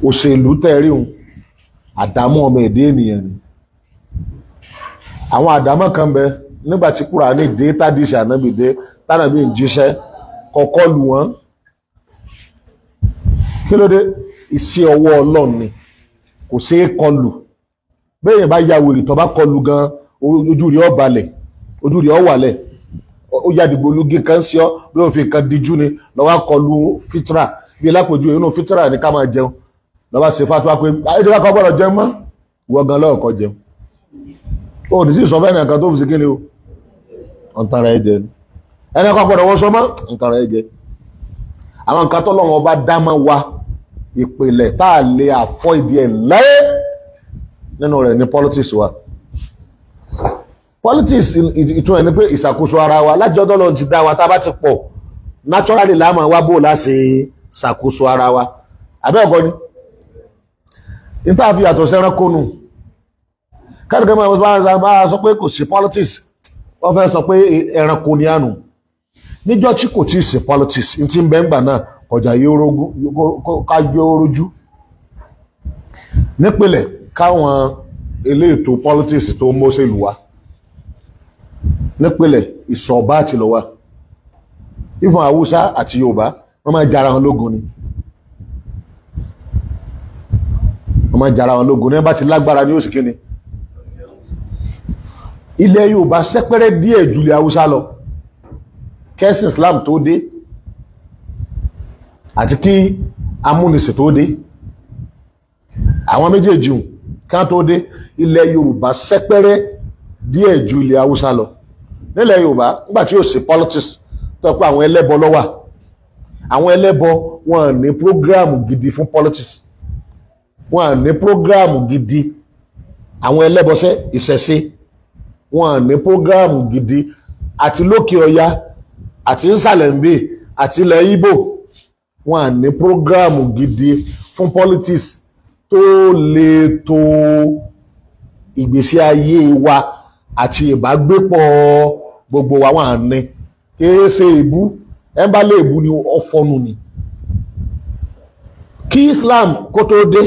Òṣèlú tẹ́rí hun àdámọ́ ọmọ èdè ènìyàn ni. Àwọn àdámọ́ kan bẹ nígbà tí Kùránì dé, tádìsì ànábì dé, tánàbí ń jíṣẹ́ kọ́kọ́ lù wọ́n. Kí ló dé? Iṣẹ́ ọwọ́ Ọlọ́run ni, kò ṣeé kọlù. Bẹ́ẹ̀ bá ya wèrè tó bá kọlù gan, ojú rí ó balẹ̀, ojú rí ó wàlẹ̀. Ó ya dìgbòlugi kan sí ọ, bí ó fi nǹkan díjú ni lọ́wọ́ kọlù fitra. Bí lápòjú inú fitra ni ká máa jẹun, lọ́wọ́ ṣe fatuwa pé ayédèwà kan gbọ́dọ̀ jẹun mọ́, wọ́n gan lọ́wọ́ kọ jẹun. Ó ní sí sọ fẹ́ nìkan tó fi sí kíni o, ọ̀ntara ẹ jẹ ni. Ẹni kan gbọ́dọ̀ wọ́n sọ mọ́, ọ̀ntara ẹ jẹ. Àwọn nǹkan tọ́lọ́run ọba dá mọ́ wa, ìpìlẹ̀ tá a lè àfọ́ ìdí ẹ̀ láyé nínú rẹ̀ ní politics wa. Politics ìtumọ̀ ní pé ìṣàkóso ara wa. Lájọ́ tọ́lọ́run ti dá wa, tá a bá ti pọ̀ naturally la máa wá bò láṣẹ ṣàkóso ara wa. Àbẹ́ ẹ̀kọ́ ni níta fi yàtọ̀ sẹ́ránkó nù. Kẹ́nìkan máa sọ pé kò sí politics, wọ́n fẹ́ sọ pé ẹranko ni ànú. Níjọ́ tí kò tí ì sí politics, ní ti ń bẹ́ ń gbà náà ọjà kájọ orójú. Nípìnlẹ̀ káwọn eléètò politics tó mọ́sẹ̀lú wa, nípìnlẹ̀ ìsọ̀bá àti lọ́wà ìfọ̀n Haúsá àti Yorùbá, wọ́n máa jara wọn lógun ni. Wọ́n máa jara wọn lógun ní wọ́n bá ti lágbára ní oṣù kíni. Ilẹ̀ Yorùbá sẹ́pẹ́rẹ́ díẹ̀ jù ilẹ̀ Haúsá lọ kẹ́sìn Islam tó dé àti kí amúnisìn tó dé. Àwọn méjèèjì kan tó dé, ilẹ̀ Yorùbá sẹ́pẹ́rẹ́ díẹ̀ ju ilẹ̀ Haúsá lọ. Nílẹ̀ Yorùbá nígbà tí ó sì politics, tó pé àwọn ẹlẹ́bọ ló wà. Àwọn ẹlẹ́bọ wọn ní prógráàmù gidi fún politics, wọn ní prógráàmù gidi. Àwọn ẹlẹ́bọṣẹ́ ìṣẹ̀ṣe wọn ní prógráàmù gidi, àti lókè ọya àti nsàlẹ̀ ń bè àti ilẹ̀ Ìgbò, wọn ní prógráàmù gidi fún politics tó lè tó ìgbésí ayé wa àti ìbágbépọ̀ gbogbo wa. Wọn ní kìí ṣe ìbú, ẹ bá lè bú ni ọfọnu ni. Kí Islam kó tó dé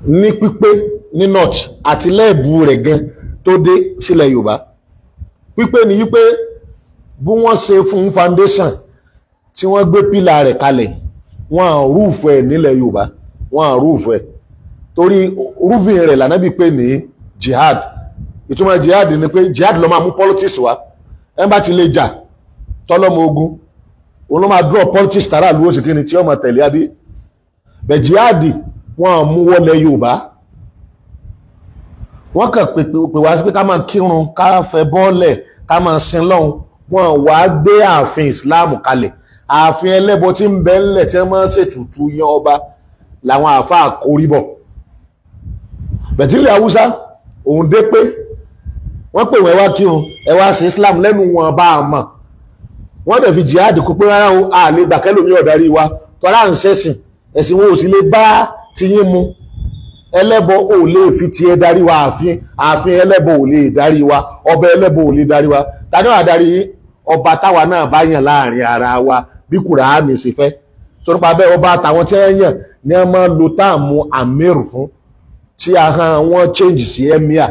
ní pípé ní north àti lẹ́ẹ̀bù rẹ̀ gan tó dé sílẹ̀ Yorùbá, pípé ni wípé bí wọ́n ṣe fún foundation tí wọ́n gbé pílà rẹ̀ kalẹ̀, wọ́n á rúùfù ẹ̀ nílẹ̀ Yorùbá, wọ́n á rúùfù ẹ̀ torí rúfin rẹ̀ lànàbí pé ní jihad. Ìtumọ̀ jihad ni pé jihad ló máa mú politics wá. Ẹ bá ti lè jà tọ́lọ́mọ ogun, òun ló máa draw politics tààrà lówó sí kíni tí ó máa tẹ̀lé àbí bẹ̀. Jihad wọ́n mú wọlé Yorùbá, wọ́n kàn pè wá sí pé ká máa kírun, ká fẹ́ bọ́ọ̀lẹ̀, ká máa sin lọ́hùn. Wọ́n wá gbé ààfin Islam kalẹ̀. Ààfin ẹlẹ́bọ tí ń bẹ ńlẹ̀ tí wọ́n máa ń ṣètùtù yan ọba làwọn àáfàá kórìbọ̀. Bẹ̀tílẹ̀ Haúsá òun dé pé wọ́n pè wọ́n ẹ wá kírun, ẹ wá sin Islam lẹ́nu wọn bá a mọ̀. Wọ́n dẹ̀ fi jihad kó pé rárá o, a lè gbà kẹ́lòmí ọ̀darí wa tọ́lá ń ṣẹ̀sìn, ẹ̀sìn wọn ò sì lè bá tiyín mu. Ẹlẹ́bọ ò lè fi tiẹ̀ darí wa, ààfin ààfin ẹlẹ́bọ ò lè darí wa, ọba ẹlẹ́bọ ò lè darí wa. Tani wàá darí ọba táwa náà bá yàn láàrin ara wa bí Kùránì ṣe fẹ́ sọ nípa bẹ́ẹ̀? Ọba àtàwọn tí wọ́n yàn ní wọ́n máa lo táàmù amir fún, tí ahọ́n wọn change sí emir.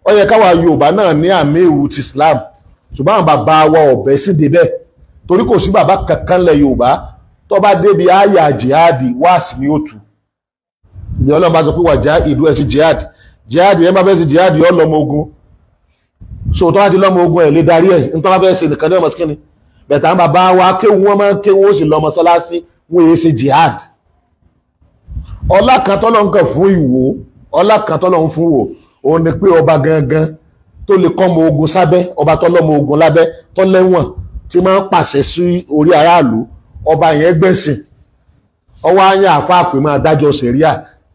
Ó yẹ káwa Yorùbá náà ní amiru ti Islam, ṣùgbọ́n àwọn bàbá wa ọ̀bẹ sì débẹ̀, torí kò sí bàbá kankan lẹ̀ Yorùbá tó bá débi àyà jihadi wáàsí ni ó tu. Ìbí Ọlọ́run bá sọ pé wàjá ìlú ẹ̀ sí jihad, jihad ẹ̀ bá fẹ́ sí jihad yọ lọ́mọ ogun. So tó bá ti lọ́mọ ogun ẹ̀ lè darí ẹ̀ nítorí wọ́n fẹ́ ṣe nìkan ní ọmọ síkìnì. Bẹ̀tà àwọn bàbá wa kéwú, wọn máa ń kéwú, ó sì lọ mọ́sálásí, wọ́n èé ṣe jihad. Ọlá kan tọ́lọ́ ń kàn fún Ìwó, ọlá kan tọ́lọ́ ń fún wò, òun ni pé ọba gangan tó lè kọ́ ọmọ ogun sábẹ́, ọba tọ́lọ́mọ ogun lábẹ́ tó lẹ́wọ̀n tí máa ń pàṣẹ sí orí aráàlú, ọba yẹn gbẹ̀sìn. Ọwọ́ ayé àfáà pé máa dájọ́ sẹ̀ríà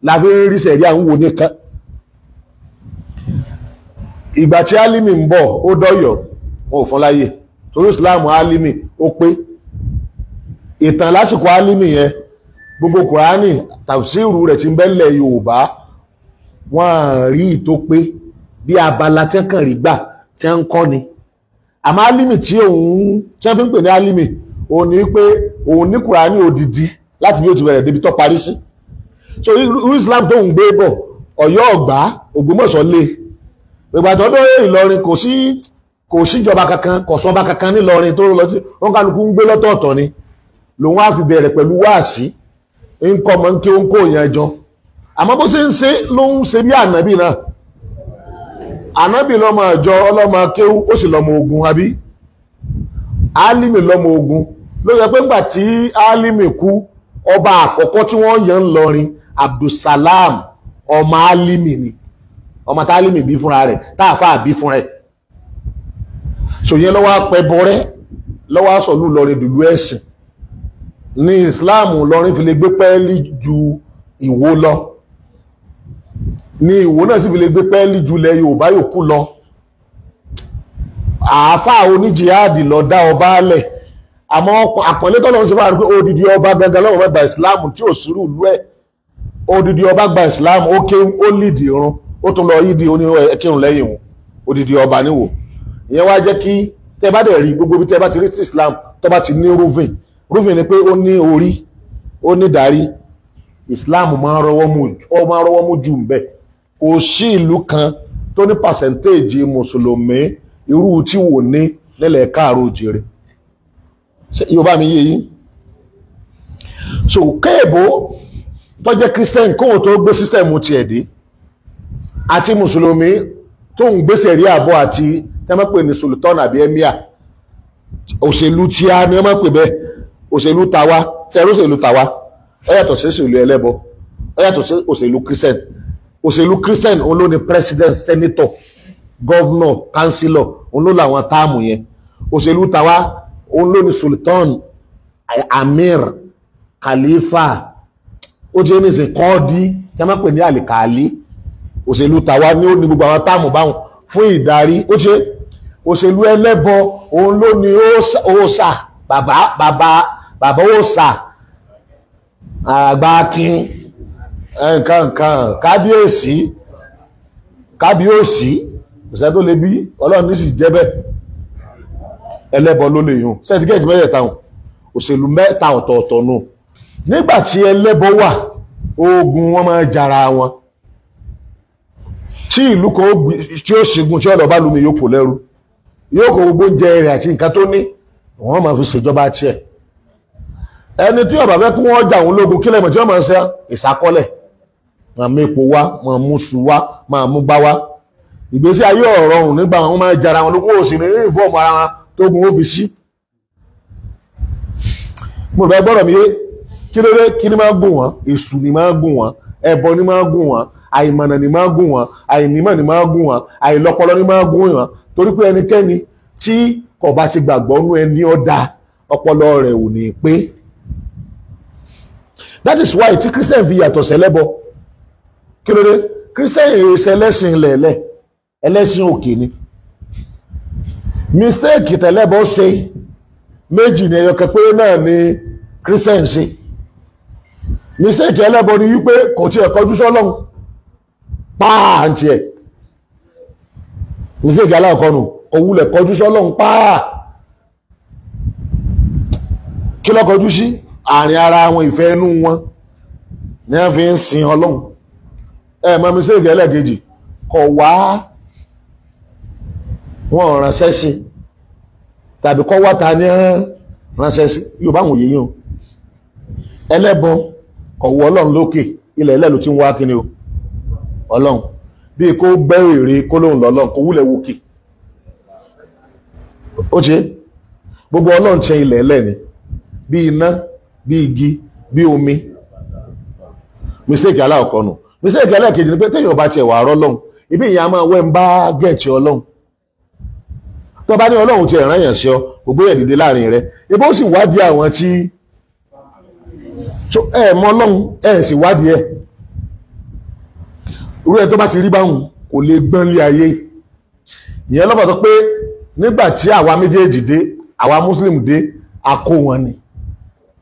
láfi ń rí sẹ̀ríà ń wò nìkan. Ìgbà tí Álímì ń bọ̀ ó dọ́yọ̀, wọn ò fún láyè torí Islam Álímì ó pé. Ìtàn lásìkò Álímì yẹn, gbogbo Kùránì tàfsírù rẹ̀ ti ń bẹ́lẹ̀ Yorùbá, wọ́n rí ìtó pé bí abala tí wọ́n kàn rí gbà tí wọ́n ń kọ́ ni. Àmọ́ Álímì tí òun tí wọ́n fi ń pè ní Álímì, òun ní pé òun ní Kùránì odidi Láti bí ó ti bẹ̀rẹ̀ débi tó parí sí. So irú Islam tó ń gbé bọ̀, Ọ̀yọ́ ọ̀gbá, Ògbómọ̀ṣọ́ lé. Ìgbà tó dé Ìlọrin kò síjọba kankan, kò sọba kankan nílọrin tó lọ sí, wọn kálukú ń gbé lọ́tọ̀ọ̀tọ̀ ni. Lòun á fi bẹ̀rẹ̀ pẹ̀lú wáàsí, ń kọ́ mọ́ ń kí ó ń kó yẹn jọ. Àmọ́ bó ṣe ń ṣe ló ń ṣe bí ànábì náà. Ànábì lọ́mọ àjọ ọlọ́mọ kéwú, ó sì lọ́mọ ogun, àbí? Álímì lọ́mọ ogun. Ló yẹ pé ńgbà tí Álímì kú, ọba àkọ́kọ́ tí wọ́n yàn ń lọrin, Abdulsalam, ọmọ Álímì ni. Ọmọ tá Álímì bí fúnra rẹ̀, táàfà bí fúnra rẹ̀. Sòyẹn lọ́wọ́ apẹ bọrẹ́, lọ́wọ́ aṣọ̀lú lọrin dùlú ẹ̀sìn. Ní Islam lọrin fi lè gbé pẹ́ẹ́lí ju Ìwó lọ. Ní Ìwó náà sì fi lè gbé pẹ́ẹ́lí ju ilẹ̀ Yorùbá yòókù lọ. Àáfàá oníjìhádì lọ dá ọba lẹ̀. Àmọ́ àpọ̀nlé tọ́lọ́ ń ṣe fún àwọn pé odidi ọba gangan lọ́wọ́ gba Islam tí ò sírù ìlú ẹ̀. Odidi ọba gba Islam, ó ké, ó lìdì irun, ó tún lọ yídi oníkírun lẹ́yìn òun. Odidi ọba níwò. Ìyẹn wá jẹ́ kí tẹ́ bá dẹ̀ rí gbogbo ibi tẹ́ bá ti rí Islam tó bá ti ní rúfin. Rúfin ni pé ó ní orí, ó ní darí. Islam máa ń rọwọ́ mú jù ń bẹ̀. Kò sí ìlú kan tó ní pàṣẹ́ntéèjì mùsùlùmí irú tí wò ní nílẹ̀ káàró òjìrè. Yorùbá mi yé yín. So kéèbó tó jẹ́ Christian kóhùn tó gbé sísẹ̀mù tiẹ̀ dé, àti mùsùlùmí tó ń gbé sẹ̀rí àbọ̀ àti tẹ́ máa pè ní sultan àbí emir, òṣèlú tí a ní wọ́n máa pè bẹ́ẹ̀, òṣèlú tàwa, sẹ́rú òṣèlú tàwa, ó yàtọ̀ sí òṣèlú ẹlẹ́bọ, ó yàtọ̀ sí òṣèlú Christian. Òṣèlú Christian òun ló ní president, senator, governor, councillor, òun ló làwọn táàmù yẹn. Òṣèlú tàwa òun ló ní sultan, amir, khalifa, ó ti ní ìsìn kọ́ọ̀dí tí a máa pè ní àlìkàlí. Òṣèlú tàwa ní ó ní gbogbo àwọn táàmù báwọn fún ìdarí. Ó ṣe òṣèlú ẹlẹ́bọ òun ló ní òòṣà, bàbá bàbá bàbá òòṣà, àgbà akin, nǹkan nǹkan, kábíyèsí, kábíyèsí, kò sẹ́ni tó lè bí Ọlọ́run ní sì jẹ́ bẹ́ẹ̀. Ẹlẹ́bọ ló lè yún sẹ́tíkẹ́ẹ̀tì mẹ́tẹ̀ẹ̀ta hàn, òṣèlú mẹ́ta ọ̀tọ̀ọ̀tọ̀ nù. Nígbà tí ẹlẹ́bọ wà, ogun wọn máa jara wọn. Tí ìlú kan tí ó ṣẹ́gun tí ọ̀dọ̀ bá lumi yóò kó lẹ́rú, yóò kó gbogbo oúnjẹ rẹ̀ àti nǹkan tó ní, wọ́n máa fi ṣèjọba tiẹ̀. Ẹni tí ó bá fẹ́ kí wọ́n jà òun lógun, kílẹ̀ mọ̀ tí wọ́n máa ń ṣe ìsákọ́lẹ̀, máa mú epo wá, máa mú su wá, máa mú gbá wá. Ìgbésí ayé ọ̀rọ̀rùn nígbà wọn máa jara wọn lógun, ó sì ní ìfọ̀mù ara wọn tógun ó fi sí. Mo fẹ́ gbọ́dọ̀ mi yé, kí ló dé, kí ni máa gùn wọ́n? Èṣù ni máa gùn wọ́n, ẹbọ ni máa gùn wọ́n, àìmọ̀nà ni máa gùn wọ́n, àìnímọ̀ ni máa gùn wọ́n, àìlọ́pọlọ ni máa gùn wọ́n. Torí pé ẹnikẹ́ni tí kò bá ti gbàgbọ́ nú ẹni ọ̀dà, ọpọlọ rẹ̀ ò ní pé. That is why tí Christian fi yàtọ̀ sẹ́lẹ́bọ. Kí ló dé? Christian èrè sẹlẹ́sìn lẹ̀lẹ̀, ẹlẹ́sìn òkè ni. Mistake tẹ̀lẹ́bọ ṣe méjì ní ẹyọ kan péré náà ni Christian ṣe. Mistake ẹlẹ́bọ ni wípé kò tiẹ̀ kọjú sọ́lọ́run páà ń tiẹ̀. Mistake aláàkọ́nù, òwúlẹ̀ kọjú sọ́lọ́run páà. Kí ló kọjú sí? Àárín ara wọn, ìfẹ́ inú wọn ni wọ́n fi ń sin Ọlọ́run. Ẹ mọ̀ mistake ẹlẹ́ẹ̀kejì, kọ̀ wá wọn ránṣẹ́ sí tàbí kọ́ wá ta ní ránṣẹ́ sí. Yorùbá àwọn òye yín o. Ẹlẹ́bọ kọ̀ wọ Ọlọ́run lókè, ilẹ̀ ẹlẹ́lu tí ń wá kíni o, Ọlọ́run. Bí kò gbẹ́ èrè kó lóhùn lọ́lọ́run, kò wúlẹ̀ wòkè. Ó ṣe gbogbo Ọlọ́run ṣe ilẹ̀ ẹlẹ́ni bí iná, bí igi, bí omi. Mistake aláwọ̀kọ́ nù. Mistake ẹlẹ́ẹ̀kejì ni pé téèyàn bá tiẹ̀ wà rọ́ lọ́hùn, ibi ìyá máa wẹ́ ń bá gẹ̀ẹ́tì Ọlọ́run. Tó bá ní Ọlọ́run ti ẹ̀ràn yàn sí ọ, gbogbo ẹ̀ dìde láàrin rẹ, ibi ó sì wádìí àwọn tí ẹ mọ Ọlọ́run, ẹ sì wádìí ẹ. Irú ẹ tó bá ti rí báhùn kò lè gbọ́n lé ayé. Ìyẹn lọ́pàá tó pé nígbà tí àwa méjèèjì dé, àwa Muslim dé, a kó wọn ni.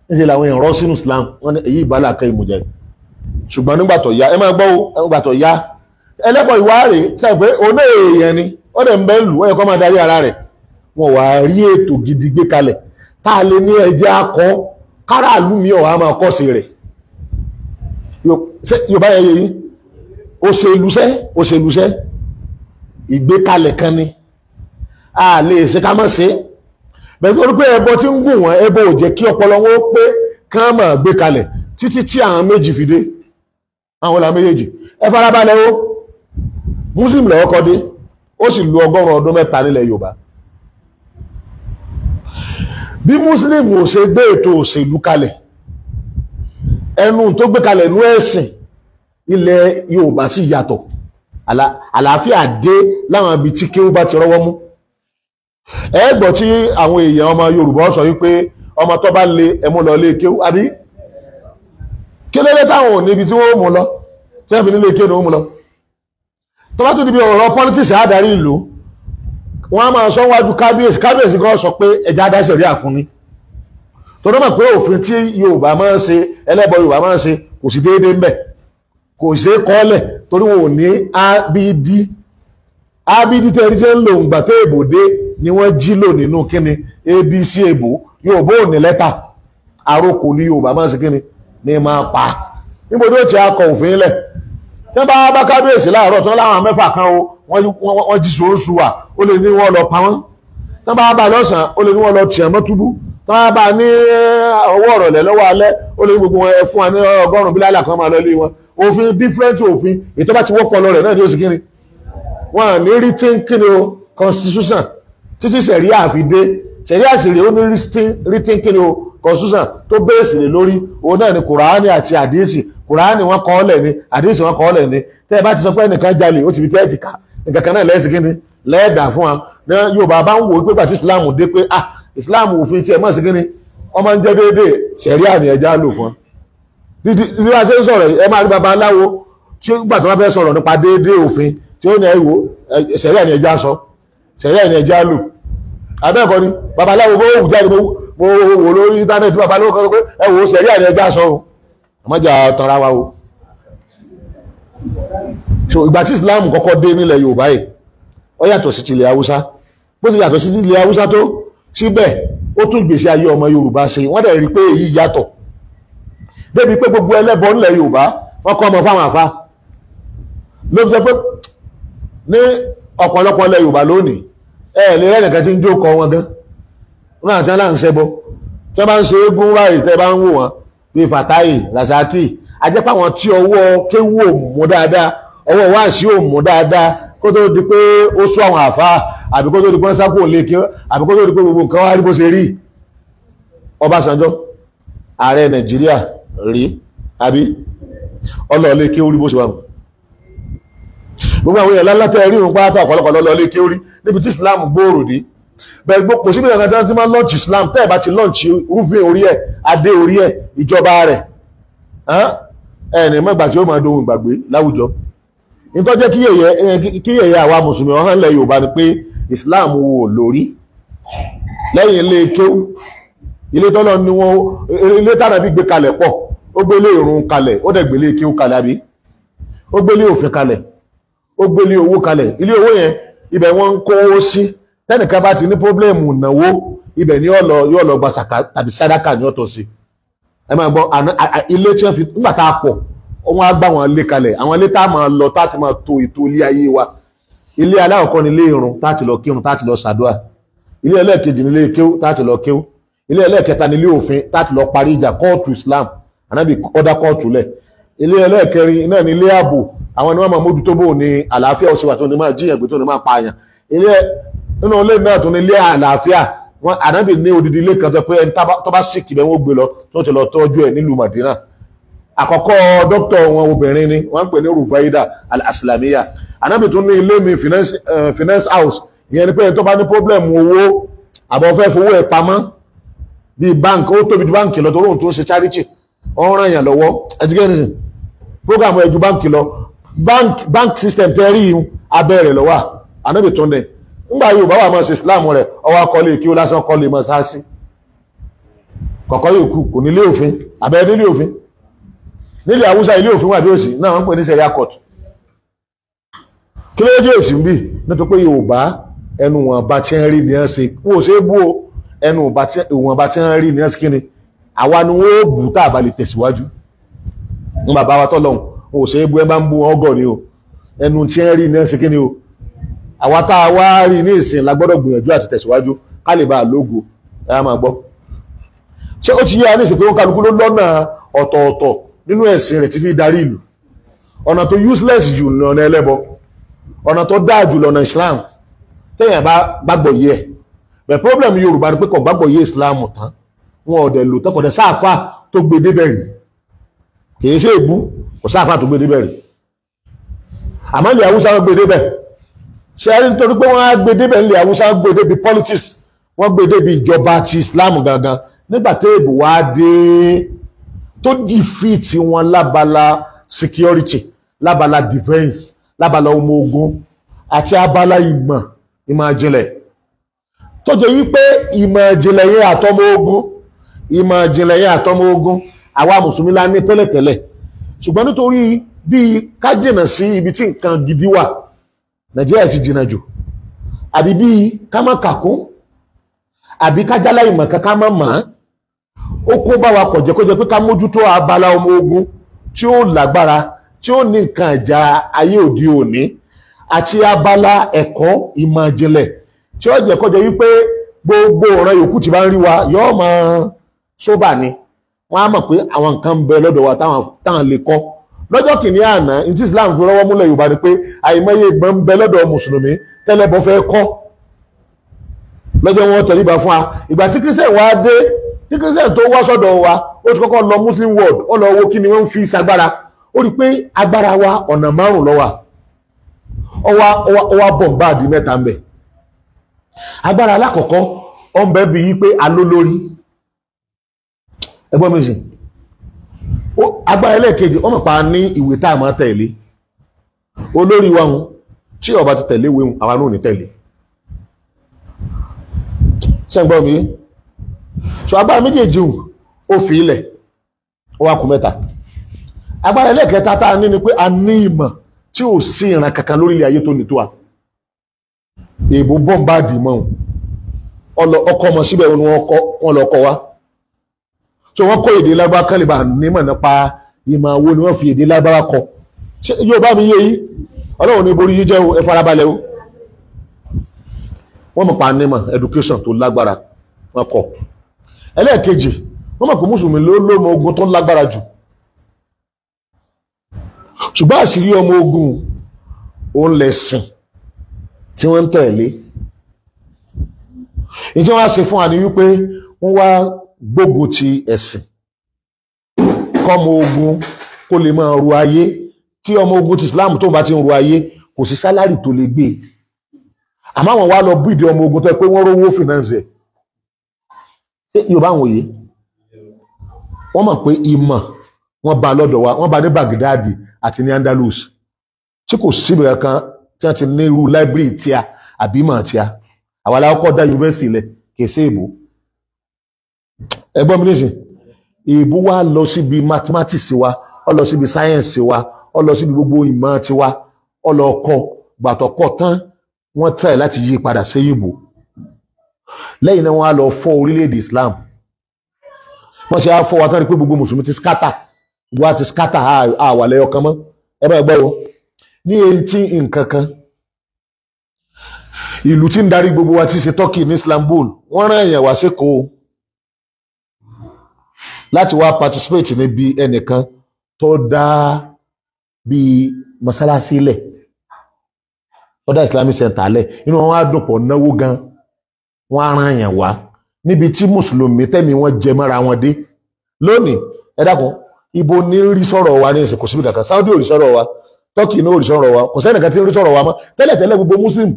Níṣẹ́ làwọn èèyàn rọ́ sínú Islam, wọ́n ní èyí ìbálà kẹ́ ìmùjẹ. Ṣùgbọ́n nígbà tó yá, ẹ máa gbọ́ o, nígbà tó yá, ẹlẹ́bọ̀ ìwá rèé, sẹ́yìn pé òun náà èèyàn ni, ó dẹ̀ ń bẹ́ lù, ó yẹ kó máa darí ara rẹ̀. Wọn wà á rí ètò gidi gbé kalẹ̀ tá a lè ní ẹjẹ́ akọ Káràlú mi ọ̀há máa kọ́ sí rẹ̀. Yorùbá yẹ yìí, òṣèlúṣẹ́ òṣèlúṣẹ́ ìgbékalẹ̀ kan ni a lè ṣe ká mọ̀ sí. Bẹ̀rẹ̀ tó rí pé ẹbọ tí ń gùn wọ́n, ẹbọ ò jẹ́ kí ọpọlọ wọn ó pé kán máa gbé kalẹ̀ títí tí àwọn méjì fi dé. Àwọn ọ̀la méjèèjì ẹ farabalẹ̀ o. Muslim lọ́wọ́ kọ́ dé, ó sì lu 103 ọdún nílẹ̀ Yorùbá. Bí Muslim ò ṣe gbé ètò òṣèlú kalẹ̀, ẹnu tó gbé kalẹ̀ nú ẹ̀sìn ilẹ̀ Yorùbá sì yàtọ̀. Àlàáfíà dé láwọn ibi tí kéwú bá ti rọ́wọ́ mú. Ẹ gbọ́ tí àwọn èèyàn ọmọ Yorùbá sọ wípé ọmọ tó bá le ẹmú lọ lé kéwú, àbí kí ló dé táwọn ò níbi tí wọ́n mú lọ, tí wọ́n fi nílé kéwú ni wọ́n mú lọ. Tó bá tún níbi ọ̀rọ̀ politics àádarí ìlú, wọ́n á máa sọ wájú kábíyèsí, kábíyèsí kan sọ pé ẹja adáṣẹ̀ rí àfúnni. Tó dọ́mọ̀ pé òfin tí Yorùbá máa ń ṣe, ẹlẹ́bọ Yorùbá máa ń ṣe, kò sí déédéé ńbẹ̀, kò ṣe é kọ́lẹ̀ torí wọn ò ní ABD. ABD tẹ́rí tí ń lò ń gbà tó èbò dé ni wọ́n jí lò nínú kíni ABC èbò. Yorùbá ò ní lẹ́tà, àròkò ní Yorùbá máa ń ṣe kíni ní máa pa. Níbo ni ó ti akọ òfin lẹ̀? Tí wọ́n bá bá kábíyèsí láàárọ̀ tán láwọn mẹ́fà kan o, wọ́n jí sòósù wà, ó lè ní wọ́n lọ pa wọ́n. Tí wọ́n bá bá lọ́sàn-án, ó lè ní wọ́n lọ tìyàn mọ́túbú. Tí wọ́n bá ní ọwọ́ ọ̀rọ̀lẹ́ lọ́wọ́ alẹ́, ó lè ní gbogbo ẹ fún wa ní 100 bílálà kan máa lọ ilé wọn. Òfin different òfin, ètò bá ti wọ́pọ̀ lọ rẹ̀ náà ní oṣù kínní. Wọ́n ní written kíni o constitution títí sẹ̀ríà fi dé. Sẹ̀ríà sì rèé, ó ní written kíni o constitution tó bẹ́ẹ̀sì lé lórí. Òun náà ni Kùránì àti àdísì. Kùránì wọ́n kọ́ ọ́lẹ̀ ni, àdísì wọ́n kọ́ ọ́lẹ̀ ni. Tẹ́ ẹ bá ti sọ pé ẹnìkan jalè, ó ti fi tẹ́ẹ̀tì ká nǹkan kan náà lẹ́sìn kíni lẹ́ẹ̀dà fún wa. Yorùbá bá ń wò ó pé pàtí Islam dé pé ah Islam òfin tiẹ̀ mọ̀ sí kíni wọ́n máa ń jẹ́ déédéé, sẹ̀ríà ni ẹja lò fún wa. Bí wọ́n ṣe ń sọ̀rọ̀, ẹ máa rí babaláwo tí ó gbà tó wọ́n fẹ́ sọ̀rọ̀ nípa déédéé òfin tí ó ní ẹ wò sẹ̀ríà ni ẹja sọ, sẹ̀ríà ni ẹja lò. Abẹ́ẹ̀kọ́ ni babaláwo kó wù jáde, mo wò lórí íńtánẹ́ẹ̀tì babaláwo kan pé ẹ wò sẹ̀ríà ni ẹja sọ o, àmọ́jà tanra wa o. So ìgbà tí Islam kọ́kọ́ dé nílẹ̀ Yorùbá yìí, ó yàtọ̀ sí tilẹ̀ Haúsá. Bó ti yàtọ̀ sí tilẹ̀ Haúsá tó, síbẹ̀ ó tún ìgbésí ayé ọmọ Yorùbá ṣe. Wọ́n dẹ̀ rí pé èyí yàtọ̀ débi pé gbogbo ẹlẹ́bọ nílẹ̀ Yorùbá wọ́n kọ́ ọmọ fáwọn àfa. Ló fi jẹ́ pé ní ọ̀pọ̀lọpọ̀ ilẹ̀ Yorùbá lónìí, ẹ lè rẹ́ nìkan tí ń jókòó wọn gan. Wọn àti aláǹ ṣẹbọ tí wọ́n bá ń ṣe eégún ráyè, tẹ́ bá ń wò wọ́n bíi Fatai Rasaki, ajẹ́pẹ́ àwọn tí ọwọ́ kéwú ò mú dáadáa, ọwọ́ wáàsí ò mú dáadáa, kó tó di pé ó sú àwọn àfa, àbí kó tó di pé wọ́n sápò lè kí, àbí kó tó di pé gbogbo nǹkan wá rí bó ṣe rí. Ọbásanjọ́ ààrẹ Nàìjíríà rí, àbí ọlọ́ọ̀lẹ́ kéwú rí bó ṣe wà mú. Gbogbo àwọn èèyàn lálátẹ́ rí òun pátá ọ̀pọ̀lọpọ̀ lọ́lọ́lé kéwú rí níbi tí Islam gbòòrò dé. Bẹ́ẹ̀ gbọ́ kò síbi ìyànjú tí wọ́n ti máa ń lọ́ọ̀chì Islam. Tẹ́ ẹ̀ bá ti lọ́ọ̀chì rúfin orí ẹ̀, adé orí ẹ̀, ìjọba rẹ̀, ẹni mọ́gbà tí ó máa dohun ìgbàgbé láwùjọ. Nítorí jẹ́ kí yẹ̀yẹ́ àwa mùsùlùmí ọ̀hán ilẹ̀ Yorùbá ni pé Islam wò lórí lẹ́yìn ilé kéwú, ilé tọ́lọ́ ni wọ́n, ilé tánàbí gbé kalẹ̀ pọ̀, ó gbélé ìrun kalẹ̀, ó dẹ̀ gbélé kéwú kalẹ̀, àbí ó gbélé òfin kalẹ̀, ó gbélé owó kalẹ̀. Ilé owó yẹn ibẹ̀ wọ́n ń kó owó sí. Tẹ́nìkan bá ti ní pọ́blẹ́mù ìnáwó, ibẹ̀ ni yóò lọ gba sàkà tàbí sàdákà ní ọ̀tọ̀ sí. Ẹ máa gbọ́ ilé tí wọ́n fi nígbà tá a pọ̀, wọ́n á gbá wọn lé kalẹ̀. Àwọn ilé tá a máa lọ, tá a ti máa to ètò ilé ayé wa. Ilé alákọ̀ọ́kọ́ ni ilé ìrun, tá a ti lọ kírun, tá a ti lọ ṣàdúà. Ilé ẹlẹ́ẹ̀kejì ni ilé kéwú, tá a ti lọ kéwú. Ilé ẹlẹ́ẹ̀kẹta ni ilé òfin, tá a ti lọ parí ìjà, kóòtù Islam, ànábì ọ̀dà kóòtù lẹ̀. Ilé ẹlẹ́ẹ̀kẹrin náà ni ilé ààbò, àwọn ni wọ́n máa mójútó bò ní àlàáfíà ó ṣe wà, tó ní máa jíyàn gbé, tó ní máa pààyàn. Ilé nínú ilé náà tó ní ilé àlàáfíà, wọn ànábì ní odidi ilé kan tó pé ẹni tó bá sìkì bẹ́ẹ̀ wọ́n gbé lọ, tó ti lọ tọ́jú ẹ̀ nílùú Madina. Àkọ́kọ́ dókítà wọn obìnrin ni wọ́n ń pè ní Rufaida al-Aslamiya. Ànábì tún ní ilé mi finance house, ìyẹn ni pé ẹni tó bá ní problem owó àbọ̀ fẹ́ fowó ẹ̀ pamọ́ bíi bank, ó tóbi ju báǹkì lọ torí òun tó ń ṣe charity, ó ń ràn yàn lọ́wọ́. Ẹ̀dígẹ́rì program ẹ̀ ju báǹkì lọ, bank system tẹ́ rí abẹ́ rẹ̀ lọ́wọ́. Ànábì tún ní ńgbà Yorùbá wà máa ṣe Islam rẹ̀, ọwọ́ akọ́lé kí ó lásán kọ́lé mọ́ sáásí kọ̀kọ́ yòókù kò nílé òfin, abẹ́ nílé òfin. Nílẹ̀ Haúsá ilé òfin wà bí òsì náà wọ́n ń pè ní sẹ̀ríà court. Kí ló dé òsì ń bì? Nítorí pé Yorùbá ẹnu wọn bá ti ń rí ní ẹ̀ ṣe, wọn ò ṣe é bú o, ẹnu wọn bá ti ń rí ní ẹ̀ ṣe kíni Àwa ni wọ́n ó bù tá a bá lè tẹ̀síwájú. Ń bàbá wa tọ́lọ́hún wọn ò ṣe é bú, ẹ bá ń bú wọn gọ̀ ni o, ẹnu tí ẹ rí ní ẹsẹ̀ kí ni o. Àwa tá a wá rí ní ìsìn la gbọ́dọ̀ gbìyànjú àti tẹ̀síwájú ká lè bá a lógo. Ẹ á máa gbọ́. Ṣé ó ti yé wa ní ìsìn pé ó kálukú ló lọ́nà ọ̀tọ̀ọ̀tọ̀ nínú ẹ̀sìn rẹ̀ tí fi darí ìlú? Ọ̀nà tó useless jù lọ́nà ẹlẹ́bọ, ọ̀nà tó dáa jù lọ́nà Islam téèyàn bá gbàgbọ́ yé ẹ̀. But problem Yorùbá ni pé kò gbàgbọ́ yé Islam tán, wọn ò dẹ̀ lò tán, kò dẹ̀ sáàfà tó gbé débẹ̀ rí. Kìí ṣe ègbú, kò sáàfà tó gbé débẹ̀ rí. Àmọ́ ilẹ̀ Haúsá wọn gbé débẹ̀. Ṣé ẹ rí nítorí pé wọ́n á gbé débẹ̀ ilẹ̀ Haúsá, wọ́n gbé débi politics, wọ́n gbé débi ìjọba ti Islam gangan. Nígbà téèbù wá dé tó defeat wọn lábala security, lábala defense, lábala ọmọ ogun àti abala ìmọ̀ ìjìnlẹ̀, tó jẹ́ wípé ìmọ̀ ìjìnlẹ̀ yẹn àtọmọ ogun, ìmọ̀ ìjìnlẹ̀ yẹn àtọmọ ogun àwa mùsùlùmí la ní tẹ́lẹ̀tẹ́lẹ̀. Ṣùgbọ́n nítorí bí ká jìnà sí ibi tí nǹkan gidi wà, Nàìjíríà ti jìnà jù, àbí bí ká má kàkún, àbí ká jálá ìmọ̀ kan ká má mọ̀, ó kó bá wa kọ̀jẹ́ kó jẹ́ pé ká mójútó abala ọmọ ogun tí ó lágbára, tí ó ní nǹkan ìjà ayé òde òní, àti abala ẹ̀kọ́ ìmọ̀ ìjìnlẹ̀ tí ó jẹ́ kọjọ wípé gbogbo ọ̀ràn yòókù tí bá ń rí wa yóò mọ̀ sóbà ni. Wọ́n á mọ̀ pé àwọn nǹkan ń bẹ lọ́dọ̀ wa táwọn lè kọ́. Lọ́jọ́ kìíní àná ní tí Islam fi rọ́wọ́ múlẹ̀ Yorùbá ni pé àìmọye ìgbọ́n ń bẹ lọ́dọ̀ mùsùlùmí tẹ́lẹ̀bọ fẹ́ kọ́. Lọ́jọ́ wọn tẹríba fún wa. Ìgbà tí Christian wá dé, tí Christian tó wá sọ́dọ̀ wa, ó ti kọ́kọ́ lọ Muslim world, ó lọ wo kí ni wọ́n ń fi sagbára. Ó rí i pé agbára wa ọ̀nà márùn-ún ló wà. Ó wá bọ̀m̀báàdì mẹ́ta ń bẹ. Agbára alákọ̀ọ́kọ́ ó ń bẹ bí yí pé alólórí, ẹgbọ́n mi sìn. Agbára ẹlẹ́ẹ̀kejì ó mọ̀ pa ní ìwé tá a máa tẹ̀lé. Olórí wa hun tí ó bá ti tẹ̀lé ìwé hun, àwa náà ò ní tẹ̀lé. Ṣé ń gbọ́ mi? So agbára méjèèjì hun ó fi ilẹ̀, ó wá kù mẹ́ta. Agbára ẹlẹ́ẹ̀kẹta tá a ní ni pé a ní ìmọ̀ tí ò sí ìran kankan lórílẹ̀ ayé tó ní tó wa. Èèbó bọ́m̀báàdì mọ́ ọkọ̀ ọmọ síbẹ̀ wọn lọ kọ́ wa. So wọ́n kọ́ èdè lágbára kan lè bá nímọ̀ nípa ìmọ̀ wo ni wọ́n fi èdè lágbára kọ. Ṣé yóò bá mi yé yìí? Ọlọ́run ní borí yí jẹ́ o, ẹ farabalẹ̀ o. Wọ́n mọ̀ pa nímọ̀ education tó lágbára wọ́n kọ́. Ẹlẹ́ẹ̀kejì, wọ́n mọ̀ pé mùsùlùmí ló lọ́mọ ogun tó lágbára jù. Ṣùgbọ́n àṣírí ọmọ ogun òun lẹ̀sìn tí wọ́n ń tẹ̀lé. Ìtí wọ́n á ṣe fún wa ni wípé wọ́n wá gbógun ti ẹ̀sìn kọ́mọ ogun kó lè máa ru ayé. Kí ọmọ ogun ti Islam tó bá ti ń ru ayé, kò sí sálárì tó lè gbé. Àmọ́ àwọn wá lọ bíìdì ọmọ ogun tó yẹ pé wọ́n rówó finance ẹ̀. Ṣé Yorùbá àwọn òye? Wọ́n mọ̀ pé ìmọ̀ wọ́n bá lọ́dọ̀ wa, wọ́n bá ní Baghdad àti ní Andalus, tí kò síbi kankan tí wọ́n ti ní irú library tíá àbí ìmọ̀ tíá. Àwa la kọ́kọ́ dá yunifásitì lẹ̀, kì í ṣe èbó. Ẹgbọ́n mi nísìn, èbó wa lọ síbi mathematics wa, ó lọ síbi science wa, ó lọ síbi gbogbo ìmọ̀ tiwa, ó lọ kọ́. Gbàtọ̀ kọ́ tán, wọ́n try láti yí padà sí ìbò. Lẹ́yìn náà wọ́n á lọ fọ́ orílẹ̀-èdè Islam. Wọ́n ṣe á fọ́ wa tán rí pé gbogbo mùsùlùmí ti scatter, gbogbo wa ti scatter, àwà lẹ́yọ kan mọ́. Ẹ bá gbọ́ o, ní etí nǹkan kan, ìlú tí ń darí gbogbo wa ti ṣe Turkey ní Istanbul, wọ́n rán èèyàn wá sékòó láti wá participate níbi ẹnìkan tó dá bíi mọ́sálásí lẹ̀, tó dá Islamic Center lẹ̀. Inú wọn á dùn pọ̀ náwó gan, wọ́n á rán èèyàn wá níbi tí mùsùlùmí tẹ̀mí wọn jẹ mọ́ra wọn dé lónìí. Ẹ dákun, ibo ní rí sọ̀rọ̀ wa ní ìsìn? Kò síbi kankan. Saudi ò rí sọ̀rọ̀ wa, Turkey ní ò rí sọ̀rọ̀ wa, kò sẹ́nìkan tí ń rí sọ̀rọ̀ wa mọ́. Tẹ́lẹ̀tẹ́lẹ̀ gbogbo Muslim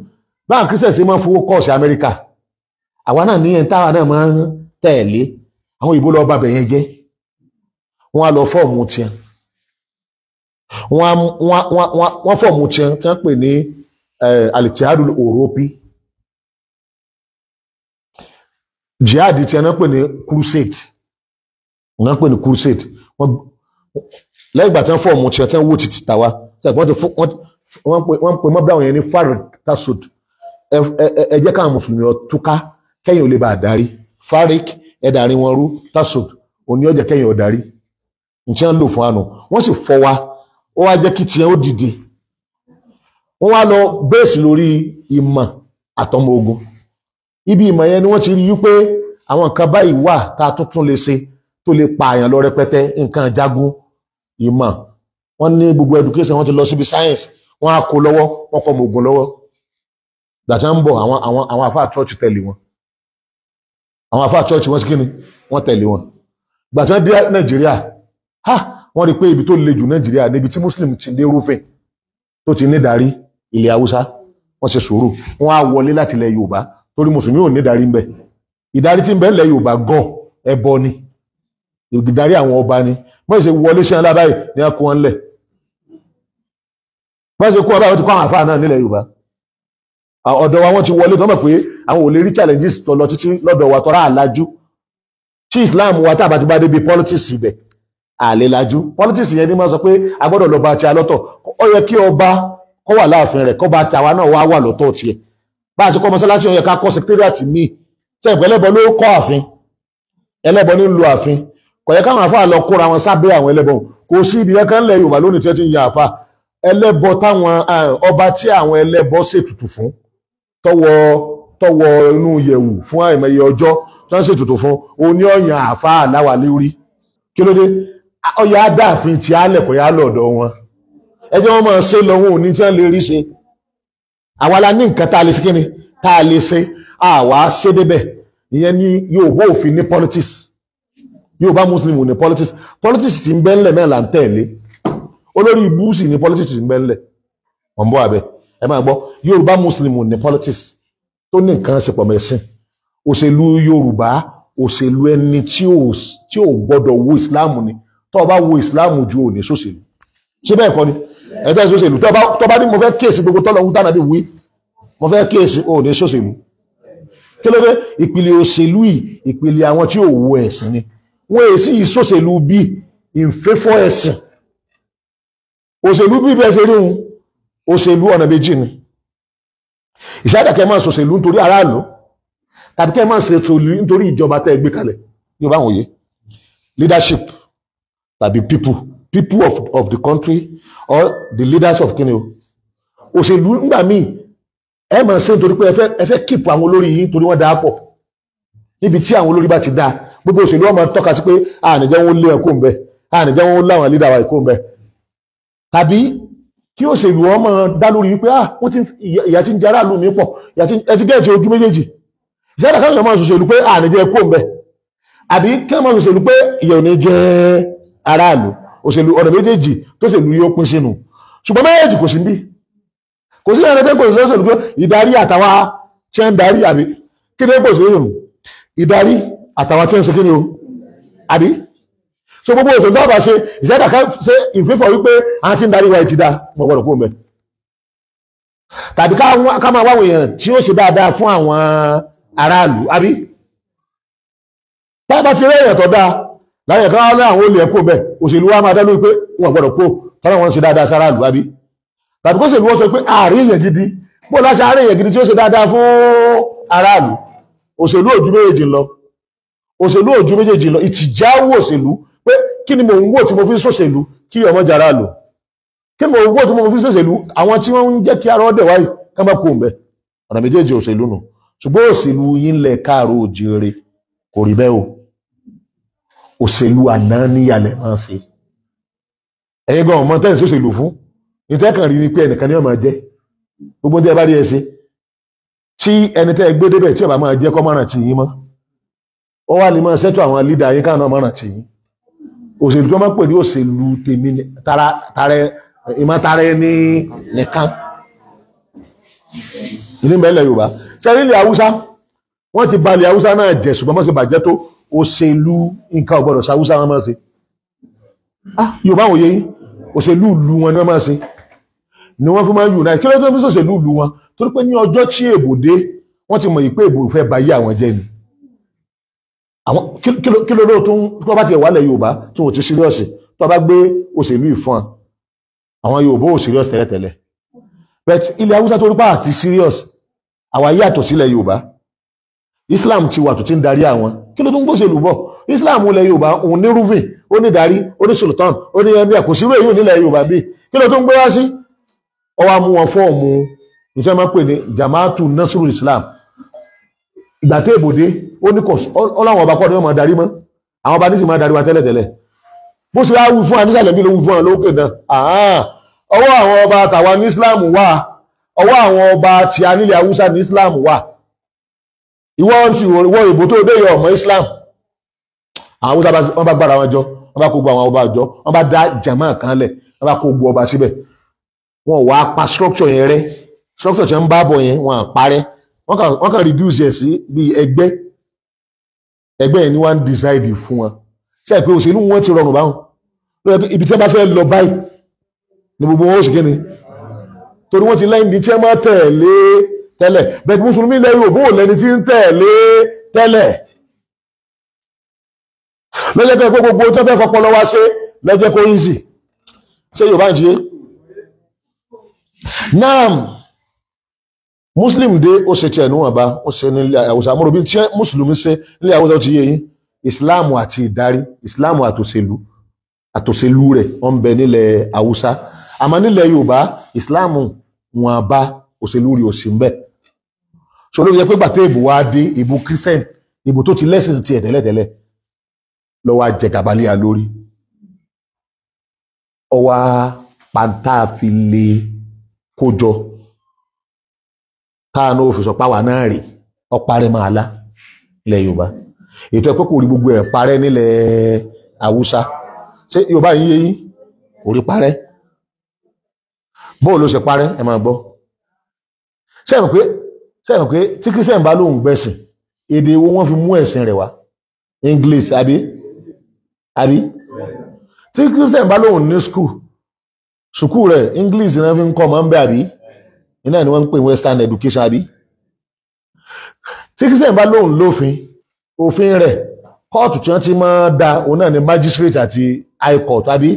báwọn Christian ṣe máa ń fowó kọ́ọ̀sì Amẹ́ríkà, àwa náà ní ẹni táwa náà máa ń tẹ̀lé. Àwọn òyìnbó lọ bá bẹ̀yẹn jẹ́, wọ́n á lọ fọ́ọ̀mù tiẹ̀, wọ́n fọ́ọ̀mù tiẹ̀ tí wọ́n pè ní Al-Ittihadul Europi. Jihad tiẹ̀ náà pè ní crusade, wọ́n pè ní crusade. Lẹ́yìn ìgbà tí wọ́n fọ́ọ̀mù tiẹ̀ tí wọ́n wó títí tàwa, wọ́n pè mọ́ bí àwọn yẹn ní farik tasud. Ẹ jẹ́ káwọn mùsùlùmí ó túká kẹ́yìn ò lè bá a darí. Farik, ẹ dàrin wọn rú, tasud, òní ọjà kẹyìn ọ̀darí nǹkan ń lò fún àná. Wọ́n sì fọ́ wa, ó wá jẹ́ kí tiẹ̀ ó dìde. Wọ́n wá lọ bẹ́ẹ̀sì lórí ìmọ̀ àtọmọ ogun. Ibi ìmọ̀ yẹn ni wọ́n ti rí wípé àwọn nǹkan báyìí wà tá a tuntun lè ṣe tó lè pààyàn lọ rẹpẹtẹ, nǹkan jagun ìmọ̀. Wọ́n ní gbogbo education, wọ́n ti lọ síbi science, wọ́n á kó lọ́wọ́, wọ́n kọ́ ọmọ ogun lọ́wọ́. Gbàtà ń bọ̀ àwọn àfáà church tẹ̀lé wọn. Àwọn àfáà church wọ́n sí kíni, wọ́n tẹ̀lé wọn. Gbàtà dé Nàìjíríà, ha, wọ́n rí pé ibi tó le jù Nàìjíríà níbi tí Muslim ti dé rúfin tó ti ní darí ilẹ̀ Haúsá. Wọ́n ṣe sùúrù, wọ́n á wọlé láti ilẹ̀ Yorùbá torí Mùsùlùmí ò ní darí ń bẹ. Ìdarí tí ń bẹ ilẹ̀ Yorùbá gan ẹbọ ni, ìdarí àwọn ọba ni. Wọ́n ṣe wọlé ṣe ńlá báyìí ní wọ́n kó wọn lẹ̀. Wọ́n ṣe kó ọba, wọ́n ti kó àwọn àfáà náà nílẹ̀ Yorùbá. Ọ̀dọ̀ wa wọ́n ti wọlé tó mọ̀ pé àwọn ò lè rí challenges tó lọ títí lọ́dọ̀ wa tọ́ra àlájú. Tí Islam wa tá a bá ti bá débi politics ibẹ̀ àlelajú. Politics yẹn ni máa sọ pé a gbọ́dọ̀ lọ́ba àti alọ́tọ̀. Ó yẹ kí ọba kó wà láàfin rẹ̀, kọ́ba àti àwa náà wá wà lọ́tọ̀ tiẹ̀. Bá a ṣe kọ́ mọ́sálásí, ó yẹ ká kọ́ secretariat míì. Ṣé ìpẹ́lẹ́bọ ló kọ́ ààfin? Ẹlẹ́bọ ní ń lo ààfin. Kò yẹ káwọn àfáà lọ kóra wọn sábẹ́ àwọn ẹlẹ́bọ. Kò sí ibi kankan ńlẹ̀ Yorùbá lónìí tí wọ́n ti ń ya àfáà. Ẹlẹ́bọ táwọn ọba tí àwọn ẹlẹ́bọ ṣètùtù fún, tọwọ́ inú yẹ̀wù fún àìmọye ọjọ́ tó ń ṣètùtù fún, òní ọ̀yàn àfáà láwà lórí. Kí ló dé? Ọ̀yà dáàfin tí á lẹ̀kọ̀ yá lọ́dọ̀ wọn. Ẹ jẹ́ wọ́n máa ṣe lọ, wọn ò ní tí wọ́n lè rí ṣe. Àwa la ní nǹkan tá a lè ṣe kíni, tá a lè ṣe, àwa ṣe débẹ̀. Ìyẹn ní Yorùbá òfin ní politics. Yorùbá Muslim ò ní politics. Politics ti ń bẹ ńlẹ̀ náà là ń tẹ̀lé. Olórí ibú sì ní politics ti ń bẹ ńlẹ̀. Wọ́n bọ́ abẹ. Ẹ máa gbọ́, Yorùbá Muslim ò ní politics tó ní nǹkan ṣe pọ̀ mẹ́sìn. Òṣèlú Yorùbá, òṣèlú ẹni tí ò gbọ́dọ̀ wo Islam ni. Tó o bá wo Islam ju òní sóṣèlú. Ṣé bẹ́ẹ̀ kọ́ ni? Ẹ fẹ́ sóṣèlú. Tó o bá ní mo fẹ́ kíyèsí gbogbo tọ́lọ̀ ń tànà bí wí, mo fẹ́ kíyèsí òní sóṣèlú. Kí ló dé? Ìpìlẹ̀ òṣèlú yìí, ìpìlẹ̀ àwọn tí ò wo ẹ̀sìn ni. Wọ́n èsì ìsòṣèlú bí in favour ẹ̀sìn. Òṣèlú bí bẹ́ẹ̀ ṣe rí òun, òṣèlú ọ̀nà méjì ni. Ìṣàdàkẹ́ máa ṣòṣèlú nítorí aráàlú, tàbí kẹ́ máa ṣètò nítorí ìjọba tẹ́ ẹ gbé kalẹ̀. Yóò bá wọn yé. Leadership tàbí people, people of the country or the leaders of kini o. Òṣèlú nígbà míì ẹ máa ṣe nítorí pé ẹ fẹ́ kíìpù àwọn olórí yìí torí wọ́n dáa pọ̀. Níbi tí àwọn olórí bá ti dáa, gbogbo òṣèlú wọn máa tọ́ka sí pé ànìjẹ́ wọn lé ẹ̀kọ́ ńbẹ, ànìjẹ́ wọn láwọn leader wa ẹ̀kọ́ ńbẹ. Tàbí kí òṣèlú wọn máa dá lórí wípé wọ́n ti ìyà tí ń jẹ aráàlú mi pọ̀, ẹ ti gẹ́ẹ̀tì ojú méjèèjì. Ìṣẹ́dá káwọn èèyàn máa ṣòṣèlú pé ànìjẹ́ ẹ̀kọ́ ńbẹ, àbí kí wọ́n máa ṣòṣèlú pé ìyà ò ní jẹ aráàlú. Òṣèlú ọ̀nà méjèèjì tó ṣèlú yóò pín sínú. Ṣùgbọ́n méjèèjì kò sí bí. Kò sí ẹni pé kò sí lọ́sọ̀lù pé ìdarí àtàwa tí ń darí, àbí kí ni kò sí lọ́sọ̀lù? Ìdarí àtàwa tí ń ṣe kí ni o? Àbí? So gbogbo òṣèlú tó bá ṣe ìṣẹ́dá ká ṣe ìfẹ́fọ̀ wípé àwọn tí ń darí wa ti dá, mo gbọ́dọ̀ kúrò ńbẹ̀. Tàbí ká máa wáwọn èèyàn tí ó ṣe dáadáa fún àwọn aráàlú, àbí? Tá a bá ti rí èèyàn tó dáa, láyé kan wá ní àwọn olè ẹ̀kọ́ ńbẹ̀, òṣèlú wa máa dá lórí pé wọn gbọ́dọ̀ kó, tọ́lá wọn ń ṣe dáadáa sáráàlú, àbí? Tàbí kó ṣèlú wọ́n sọ pé ààrẹ èèyàn gidi, bó láti ààrẹ èèyàn gidi tí ó ṣe dáadáa fún aráàlú. Òṣèlú ojú méjèèjì lọ. Òṣèlú ojú méjèèjì lọ. Ìtìjáwó òṣèlú pé kí ni mò ń wò tí mo fi ń ṣòṣèlú kí ọmọ jàrá lò. Kí ni mò ń wò tí mo fi ń ṣòṣèlú àwọn tí wọ́n ń jẹ́ kí ara ọdẹ wáyé ká má kó mbẹ. Ọ̀nà méjèèjì òṣèlú nù. Ṣùgbọ́n òṣèlú yín lẹ̀ káàró òjìire kò rí bẹ́ẹ̀ o. Òṣèlú àná níyàlẹ̀ máa ṣe. Ẹ̀yin gan ọmọ tẹ́ǹsì òṣèlú fún. Ìtẹ́kàn rí ni pé ẹnìkan ní ó máa jẹ́. Gbogbo tí ẹ bá rí ẹ ṣe, tí ẹni tẹ́ ẹ gbé débẹ̀ tí ó bá máa jẹ́ kó má rántí yín mọ́, ó wá lè máa ṣètò àwọn lídà yín káwọn náà má rántí yín. Òṣèlú tó máa pè ní òṣèlú tèmi ìmọ̀tara ẹni nìkan. Ìní mẹ́lẹ̀ Yorùbá. Ṣé ilẹ̀ Haúsá? Wọ́n ti balẹ̀ Haúsá náà jẹ́, ṣùgbọ́n wọ́n ṣe bàjẹ́ tó òṣèlú nǹkan ò gbọ́dọ̀ ṣe Haúsá wọn máa ṣe. Yorùbá wòye yín, òṣèlú ìlú wọn ni wọ́n máa ṣe. Ni wọ́n fi máa ń unite. Kí ló tó fi ṣòṣèlú ìlú wọn? Torí pé ní ọjọ́ tí èbò dé, wọ́n ti mọ̀ yìí pé èbò fẹ́ ba yé àwọn jẹ́ ni. Àwọn kí ló ló tó ń tó bá ti wà lẹ̀ Yorùbá tí wọ́n ti serious, tó bá gbé òṣèlú ìfọ́n, àwọn Yorùbá ò serious tẹ́lẹ̀tẹ́lẹ̀. But ilẹ̀ Haúsá tó rí pa àti serious, àwa yàtọ̀ sílẹ̀ Yorùbá. Islam ti wà tó ti ń darí àwọn. Kí ló tó ń gbóṣèlú bọ̀? Islam ilẹ̀ Yorùbá òun ní rúfin, ó ní darí, ó ní sultan, ó ní ẹni kò sí èyí nílẹ̀ Yorùbá bí. Kí ló tó ń gbé wá sí? Ó wá mú wọn fọ́ọ̀mù ìṣẹ́ máa ń pè ní Jamaatu Nasrul Islam. Ìgbà tí èbòdé ó ní kò ọláwọn ọba kọ́ ni wọ́n máa darí mọ́, àwọn ọba nísìnyí máa darí wa tẹ́lẹ̀tẹ́lẹ̀. Bó ṣe wá wí fún wa nísàlẹ̀ bí ló wí fún wa lókè náà, ọwọ́ àwọn ọba tàwa ní Islam wà, ọwọ́ àwọn ọba tí a nílẹ̀ Haúsá ní Islam wà. Ìwọ ìwọ ìbò tó dé yọ ọmọ Islam. Àwọn Haúsá wọ́n bá gbára wọn jọ, wọ́n bá kó gbogbo àwọn ọba jọ, wọ́n bá dá jama kan lẹ̀, wọ́n bá kó gbogbo ọba síbẹ̀. Wọ́n wá pa structure yẹn rẹ́, structure tí wọ́n bá bọ̀ yẹn wọ́n á parẹ́, wọ́n kàn reduce ẹ̀ sí bí ẹgbẹ́. Ẹgbẹ́ yẹn ni wọ́n ń decide fún wọn. Ṣé pé òṣèlú wọn ti rọrùn báwọn? Ibi tí wọ́n bá fẹ́ lọ báyìí ni gbogbo wọn ó sì kí ni, torí wọ́n ti lẹ́yìn ní tí wọ́n máa tẹ̀lé tẹ́lẹ̀. Bẹ́ẹ̀ mùsùlùmí ilẹ̀ Yorùbá ò lẹ́ni tí ń tẹ̀lé tẹ́lẹ̀. Lọ́jọ́ pé gbogbo tó fẹ́ fọpọlọ wá ṣe lọ́jọ́ kó easy. Ṣé Yorùbá ń ṣe? Naam, Muslim dé, ó ṣe tiẹ̀ níwọ̀nba, ó ṣe nílẹ̀ Haúsá. Mo rò bí tí mùsùlùmí ṣe nílẹ̀ Haúsá ó ti yé yín. Islam àti ìdarí, Islam àtòṣèlú, àtòṣèlú rẹ̀ ó ń bẹ nílẹ̀ Haúsá. Àmọ́ nílẹ̀ Yorùbá, Islam wọn bá òṣèlú rẹ̀ ò sí ń bẹ. Ṣé ló yẹ pé gbàtẹ́ ìbò wa dé, ìbò Christian, ìbò tó ti lẹ́sìn tiẹ̀ tẹ́lẹ̀tẹ́lẹ̀ ló wá jẹ gàba lé wa lórí. Ó wá pàǹtà fi lè kójọ táà náà fi sọ páwà náà rè ọparẹ́ máa lá ilẹ̀ Yorùbá. Ètò ẹ̀ pé kò rí gbogbo ẹ̀ parẹ́ nílẹ̀ Haúsá. Ṣé Yorùbá yìí yé yín? Kò rí parẹ́. Bóò ló ṣe parẹ́? Ẹ máa gbọ́. Ṣé ẹ mọ̀ pé tí Christian bá lóun gbẹ̀sìn, èdè wo wọ́n fi mú ẹ̀sìn rẹ̀ wá? English àbí? Àbí? Tí Christian bá lóun ní school, sùkúù rẹ̀ English náà fi ń kọ́ ọmọ ń bẹ́ àbí? Iná ni wọ́n ń pè Western education àbí? Tí Christian bá lóun lófin, òfin rẹ̀ kóòtù tí wọ́n ti máa da òun náà ni magistrate àti high court àbí?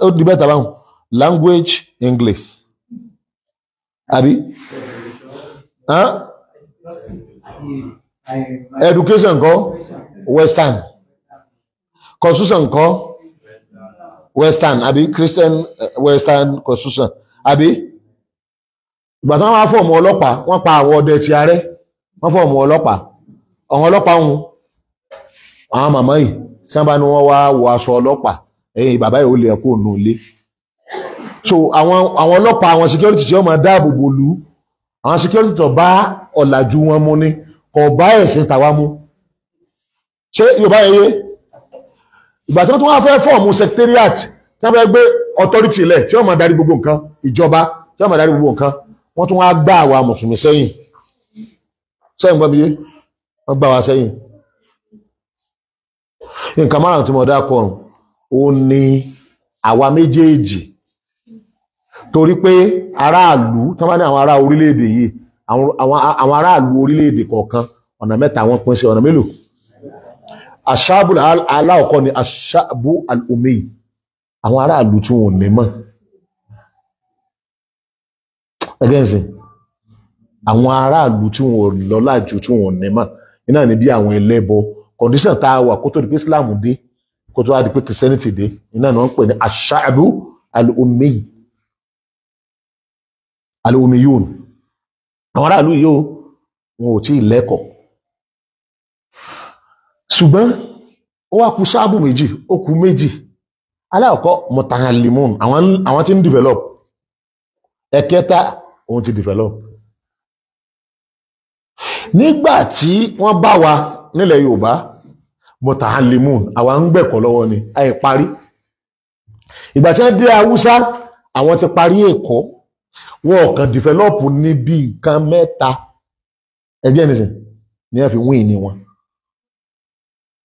Ó di bẹ́ẹ̀ tàbáhùn. Language English àbí? Huh? Education kọ́ Western, constitution kọ́ Western àbí? Christian Western constitution àbí? Ìgbà tí wọ́n wá fọ́ọ̀mù ọlọ́pàá, wọ́n pa àwọn ọdẹ ti arẹ́, wọ́n fọ́ọ̀mù ọlọ́pàá. Àwọn ọlọ́pàá ń àwọn màmá yìí tí wọ́n bá ní wọ́n wá wọ aṣọ ọlọ́pàá, ẹ̀yìn bàbá yìí ó lè kó nù ilé. So àwọn ọlọ́pàá, àwọn security tí wọ́n máa dáàbò bò lù, àwọn security tó bá ọ̀làjú wọn mu ni, kò bá ẹ̀sìn tàwa mu. Ṣé Yorùbá yẹn yé? Ìgbà tí wọ́n tún wá fẹ́ fọ́ọ̀mù secretariat tí wọ́n fẹ́ gbé authority lẹ̀ tí wọ́n máa darí gbogbo nǹkan, ìjọba tí wọ́n máa darí gbogbo nǹkan, wọ́n tún wá gbá àwa mùsùlùmí sẹ́yìn. Sẹ́yìn gbọ́n mi yé? Wọ́n gbá wa sẹ́yìn. Nǹkan márùn-ún tí mo dá kọ ó ní àwa méjèèjì, torí pé aráàlú tí wọ́n bá ní àwọn ará orílẹ̀-èdè yìí, àwọn aráàlú orílẹ̀-èdè kọ̀ọ̀kan ọ̀nà mẹ́ta wọ́n pín sí. Ọ̀nà mélòó? Aṣáàbù aláọ̀kọ́ ni aṣáàbù al-ummi, àwọn aráàlú tí wọn ò ní mọ̀. Ẹgẹ́nsìn, àwọn aráàlú tí wọn ò lọ́lá jù, tí wọn ò ní mọ̀, iná ní bí àwọn ẹlẹ́bọ. Condition tá a wà kó tó di pé Islam dé, kó tó wá di pé Christianity dé, iná ni wọ́n ń pè ní aṣáàbù al-ummi, al-ummiyun. Àwọn aráàlú yìí ó wọn ò tí ì lẹ́kọ̀ọ́. Ṣùgbọ́n ó wá kù sáàbù méjì, ó kù méjì. Alákọ̀ọ́kọ́ mutahallimun, àwọn tí ń develop. Ẹ̀kẹta òun ti develop. Nígbà tí wọ́n bá wa nílẹ̀ Yorùbá, mutahallimun, àwa ń gbẹ̀kọ́ lọ́wọ́ ni, àì parí. Ìgbà tí wọ́n dé Haúsá, àwọn ti parí ẹ̀kọ́, wọn kàn develop níbi nǹkan mẹ́ta. Ẹgbẹ́ ẹnìsìn ni wọ́n fi wíìn ní wọn.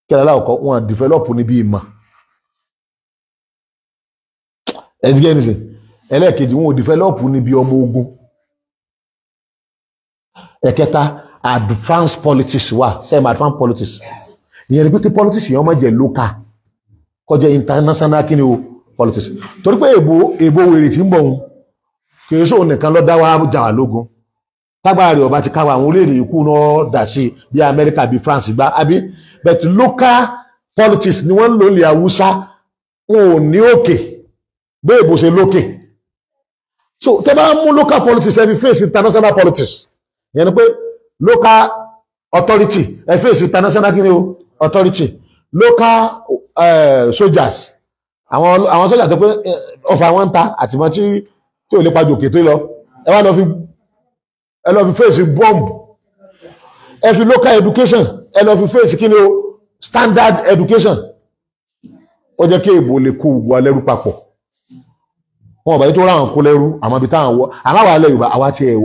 Kí aláwọ̀kọ́ wọn develop níbi ìmọ̀. Ẹgbẹ́ ẹnìsìn. Ẹlẹ́ẹ̀kejì, wọn ò develop níbi ọmọ ogun. Ẹ̀kẹta, advanced politics wà. Sẹ́yìn advanced politics, ìyẹn ni pé kí politics yẹn má jẹ́ local, kó jẹ́ international. Kí ni o politics? Torí pé èbó wèrè tí ń bọ̀ òun kìí sóun nìkan ló dá wa jà wá lógun. Tágbára rẹ̀ ọba ti káwa, àwọn orílẹ̀-èdè yòókù náà dà sí, bí Amẹ́ríkà, bí France gbá àbí. But local politics ni wọ́n ń lò ní Haúsá. Wọn ò ní òkè bẹ́ẹ̀ bó ṣe lókè. So tẹ́ bá mú local politics, ẹ fi face international politics. Ìyẹn ni pé local authority, ẹ face international kí ni o, authority. Local soldiers, àwọn sójà tó pé ọfà wọn ń ta àtìmọ́ tí ò lè pa jòkè tó lọ, ẹ wá lọ fi, ẹ lọ fi face bomb. Ẹ fi local education, ẹ lọ fi face kí ni o, standard education. Ó jẹ́ kí èbò lè kó gbogbo alẹ́rú papọ̀. Wọn ọ̀bàyí tó ráwọn kó lẹ́rú àmọ́ ibi táwọn wọ, àmọ́ àwa alẹ́ Yorùbá, àwa tiẹ̀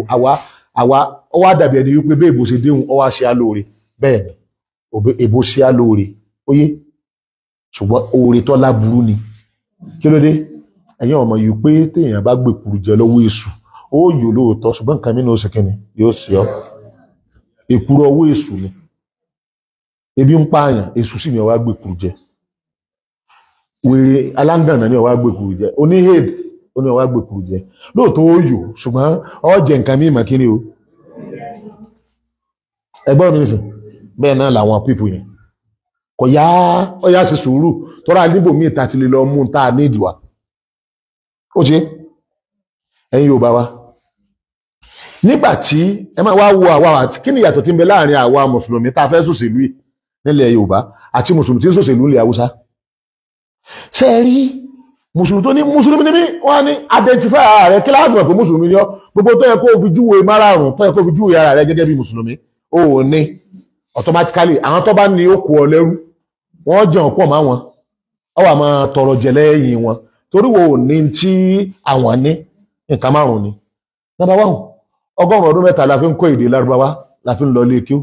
àwa ó wá dàbí ẹni wípé bí èbò ṣe déhùn, ó wá ṣe á lóore. Bẹ́ẹ̀ ni, èbò ṣe á lóore, ó yé, ṣùgbọ́n oore tó láburú ni. Kí ló dé? Ẹ̀yin ọmọ yìí pé téèyàn bá gbèkúrú jẹ lọ́wọ́ èṣù, ó yò lóòótọ́, ṣùgbọ́n nǹkan mìíràn ó ṣe kíni yóò ṣe ọ́. Èkúrú ọwọ́ èṣù ni. Ebi ń pààyàn, èṣù sì ni ó wá gbèkúrú jẹ. Wèrè aláǹgànà ni ó wá gbèkúrú jẹ. Oníhèd ó ní ó wá gbèkúrú jẹ. Lóòótọ́ ó yò, ṣùgbọ́n ó jẹ nǹkan mímọ̀ kí ni o. Ẹgbọ́n mi nìsín, bẹ́ẹ̀ náà làwọn pípù yẹn kò yá, ó yá ṣe sùúrù tọ́ra níbò míì ta ti lè lọ mú ta ní ìdìwà. Ó ṣe ẹ̀yin Yorùbá wa, nígbà tí ẹ máa wá wo àwa, àti kí ni ìyàtọ̀ tí ń bẹ láàrin àwa mùsùlùmí tá a fẹ́ ṣòṣèlú yìí nílẹ̀ Yorùbá àti mùsùlùmí tí ń ṣòṣèlú nílẹ̀ Haúsá? Ṣé ẹ rí mùsùlùmí tó ní mùsùlùmí ní mí, wọ́n á ní identify ara rẹ, kí láti mọ̀ pé mùsùlùmí ni ọ́? Gbogbo tó yẹ kó fi júwe márààrún, tó yẹ kó fi júwe ara rẹ gẹ́gẹ́ bí mùsùlùmí, ó ò ní. Automatically àwọn tó bá ní ó kó ọ lẹ́rú, wọ́n jẹun pọ̀ mọ́ wọn, ọ wà máa tọrọ jẹ lẹ́yìn wọn, torí wo ò ní tí àwọn ní. Nǹkan márùn ni. Number one, 100 ọdún mẹ́ta la fi ń kọ́ èdè Lárúbáwá, la fi ń lọ ilé kíó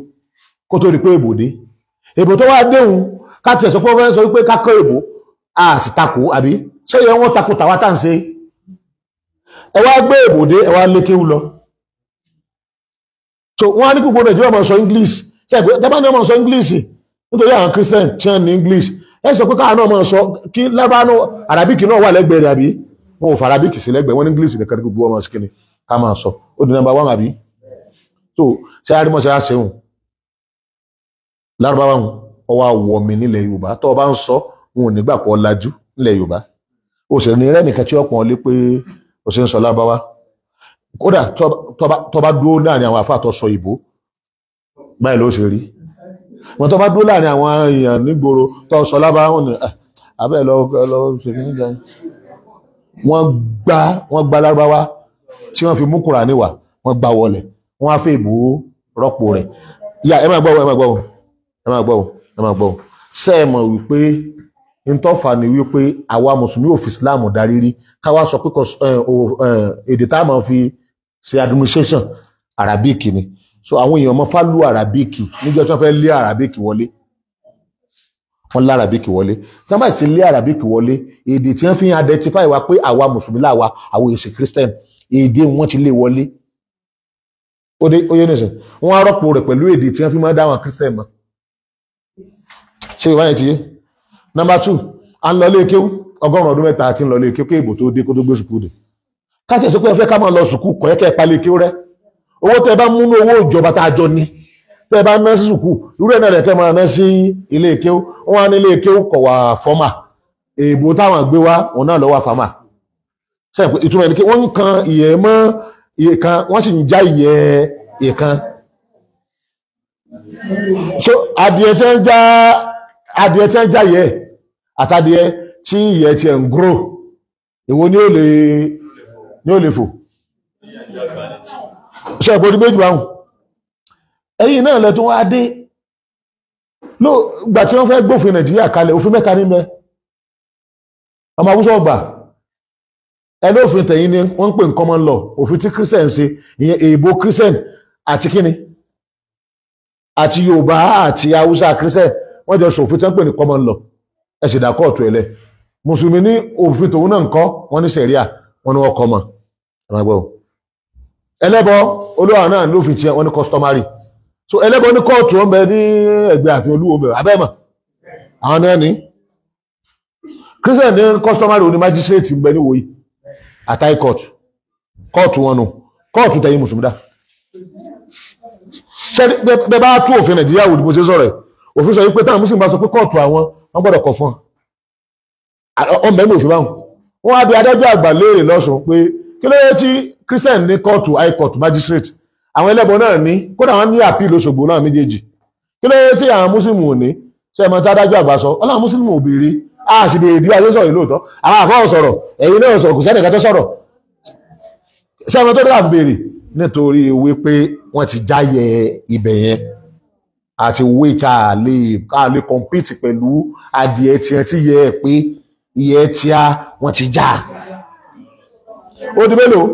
kó tó di pé èbò dé. Èbò tó wá déhùn, ká tiẹ̀ sọ pé wọ́n fẹ́ sọ wípé ká kọ́ èbò, a sì takò, àbí ṣé yẹ wọ́n takò tàwa tá à ń ṣe? Ẹ wá gbé èbò dé, ẹ wá lé kíó lọ. So wọ́n á ní gbogbo Nàìjíríà máa sọ English. Ṣe é pé tẹ́bá ní wọ́n máa sọ English nítorí àwọn Christian tí wọ́n ní English, ẹ sọ pé káà náà máa sọ kí Lárúbáwá, Arabic náà wà lẹ́gbẹ̀ẹ́ rẹ̀, àbí wọn ò fà Arabic sí lẹ́gbẹ̀ẹ́ wọn, ní English nìkan ní gbogbo ọmọ sí kíni ká máa sọ. Ó di number one, àbí? So ṣé arímọ̀ṣẹ́ á ṣeun Lárúbáwá wọn ọwọ́ àwọ̀ mi nílẹ̀ Yorùbá, tó o bá ń sọ wọn ò ní gbà pọ̀ lajú nílẹ̀ Yorùbá. O sì ní rẹ́nìkan tí ọ̀pọ̀ lé pé o ṣe ń sọ Lárúbáwá. Kódà tó bá dúró láàrin àwọn àfáà tó sọ ìbò báyìí ló ṣe rí wọn, tó bá dúró láàrin àwọn èèyàn nígboro tó sọ Lárúbáwá wọn ni abẹ́ lọ lọ ṣe kí níjà. Wọ́n gba Lárúbáwá tí wọ́n fi mú Kùránì wá, wọ́n gbá wọlé, wọ́n á fẹ́ ìbò rọ́pò rẹ̀. Yà, ẹ máa gbọ́, ẹ máa gbọ́, ẹ máa gbọ́, ẹ máa gbọ́. Ṣé ẹ mọ̀ wípé ntọ́fà ni wípé àwa mùsùlùmí ò fi Islam darí rí, káwá sọ pé èdè tá a máa fi ṣe administration Arabic ni? So àwọn èèyàn mọ fálù Arabic. Níjọ́ tí wọ́n fẹ́ lé Arabic wọlé, wọ́n lé Arabic wọlé. Tí wọ́n bá ti lé Arabic wọlé, èdè tí wọ́n fi ń identify wa pé àwa mùsùlùmí làwa, àwọn èsì Christian, èdè wọn ti lé wọlé. Ó dé, ó yé nìsín, wọ́n á rọ́pò rẹ̀ pẹ̀lú èdè tí wọ́n fi máa dá àwọn Christian mọ̀. Ṣé ìwà yẹn ti yé? Number two, à ń lọ ilé kéwú, 100 ọdún mẹ́ta àti ń lọ ilé kéwú kí èbò tó dé, kó tó gbé sùkúù dé. Káṣí ẹ̀ sọ pé ẹ fẹ́ ká máa lọ sùkúù, kọ̀ ẹ́ kẹ́ ẹ palẹ̀ kéwú rẹ́. Owó tẹ́ ẹ bá múnú owó ìjọba tá a jọ ní, tẹ́ ẹ bá ná sí sùkúù, irú ẹ̀ náà lẹ̀ kẹ́ máa ná sí ilé kéwú. Wọ́n á ní ilé kéwú kọ̀ wá formal, èèbò táwọn gbé wá òun náà lọ wá formal. Ṣe ìtumọ̀ ẹni pé wọ́n ń kan ìyẹ́ mọ́ ìyẹ́ kan, wọ́n sì ń já ìyẹ́ ìkan. So adìẹ tí ń já ìyẹ́ àtadìẹ tí ìyẹ́ tiẹ̀ ń grow, èwo ni ó lè fò? Ṣe ìpòdí méjì báhùn? Ẹ̀yìn náà lẹ tún wá dé ló gbà tí wọ́n fẹ́ gbófin Nàìjíríà kalẹ̀. Òfin mẹ́ta ní mẹ́ ọmọ Haúsá ọgbà ẹni. Òfin tẹ̀yìn ni wọ́n ń pè ní common law, òfin tí Christian ṣe, ìyẹn èèbó Christian àti kíni àti Yorùbá àti Haúsá Christian, wọ́n jọ ṣòfin tí wọ́n ń pè ní common law. Ẹ sì dá kóòtù ẹ̀ lẹ̀. Mùsùlùmí ní òfin tòun náà ń kọ́, wọ́n ní sẹ̀ríà, wọ́n ní wọ́n kọ́ mọ̀. Ẹlẹ́bọ olúwa náà lófin tiẹ̀, wọ́n ní customary. So ẹlẹ́bọ ní kóòtù wọn bẹ ní ẹgbẹ́ ààfin olúwo bẹ abẹ́mọ̀, àwọn náà ní Christian ní customary, oní magistrate ń bẹ ní wòye àtàì court, kóòtù wọn nù. Kóòtù tẹ̀yìn mùsùlùmí dá? Ṣé bẹ́ẹ̀ bá tú òfin Nàìjíríà wò ni mo ṣe sọ̀rọ̀ ẹ̀, òfin sọ wípé táwọn Muslim bá sọ pé kóòtù àwọn wọ́n gbọ́dọ̀ kọ̀ fún ọ mẹ́mí òfin báwọn. Wọ́n á bi adájọ́ àgbà léèrè lọ́sùn pé kí ló yẹ tí Christian ní kóòtù high court magistrate, àwọn ẹlẹ́bọ náà ní, kódà wọ́n ní àpíl Òṣogbo náà méjèèjì, kí ló yẹ tí àwọn Muslim ò ní? Ṣé ẹ mọ̀ tí adájọ́ àgbà sọ? Ọlọ́run Muslim ò béèrè, a sì béèrè bí a ṣe sọ̀rọ̀ lóòótọ́, àwọn àfáà sọ̀rọ̀, ẹ̀yin náà sọ̀rọ̀, kò sẹ́nìkan tó sọ̀rọ̀. Ṣé ẹ mọ̀ tó dára béèrè? Nítorí wípé wọ́n ti jáyẹ ibẹ̀ yẹn àti wí ká lè compete pẹ̀lú adìẹ tiẹ̀ tí yẹ ẹ pé iye tí a wọ́n ti já. Ó di mélòó?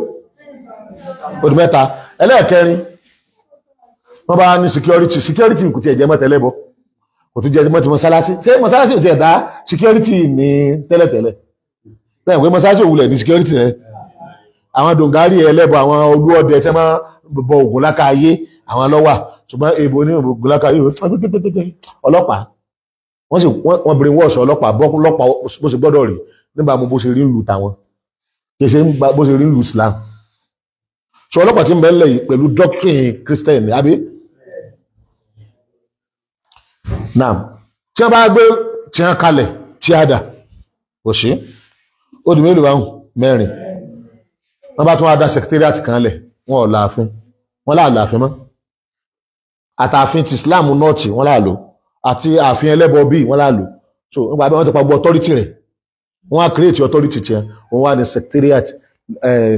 Ó di mẹ́ta. Ẹlẹ́ẹ̀kẹrin, wọ́n bá ní security. Security kò tiẹ̀ jẹ́ mọ́ tẹ́lẹ̀ bọ́, kò tún jẹ́ mọ́ ti mọ́sálásí. Ṣé mọ́sálásí ò tiẹ̀ dá security ní tẹ́lẹ̀tẹ́lẹ̀? Tẹ́lẹ̀ pé mọ́sálásí ò wulẹ̀ ní security rẹ̀. Àwọn dòǹgárì ẹlẹ́bọ, àwọn olúọdẹ tẹ́ máa bọ Ògùn láka ayé, àwọn lọ́wà. Ṣùgbọ́n èèbò ní Ògùn láka ayé ọlọ́pàá, wọ́n sì wọ́n brain wash ọlọ́pàá bọ́lọ́pàá bó ṣe gbọ́dọ̀ rí nígbà mo bó ṣe rí lù tàwọn, kì í ṣe bó ṣe rí lù Islam. So ọlọ́pàá ti ń bẹ ńlẹ̀ yìí pẹ̀lú doctrine Christian àbí? Naam, tí wọ́n bá gbé tí wọ́n kalẹ̀ tí a dà kò sí, ó di mélòó báwọn? Mẹ́rin. Wọ́n bá tún wá dá secretariat kan lẹ̀, wọn ò láàfin, wọ́n láà láàfin mọ́. Àtàfin ti Islam nọ́ọ̀tì wọ́n láà lò, àti ààfin ẹlẹ́bọ bíi wọ́n láà lò. So nígbà bí wọ́n ti pa gbogbo authority rẹ̀, wọ́n á create authority tiẹ̀, wọ́n wá ní secretariat,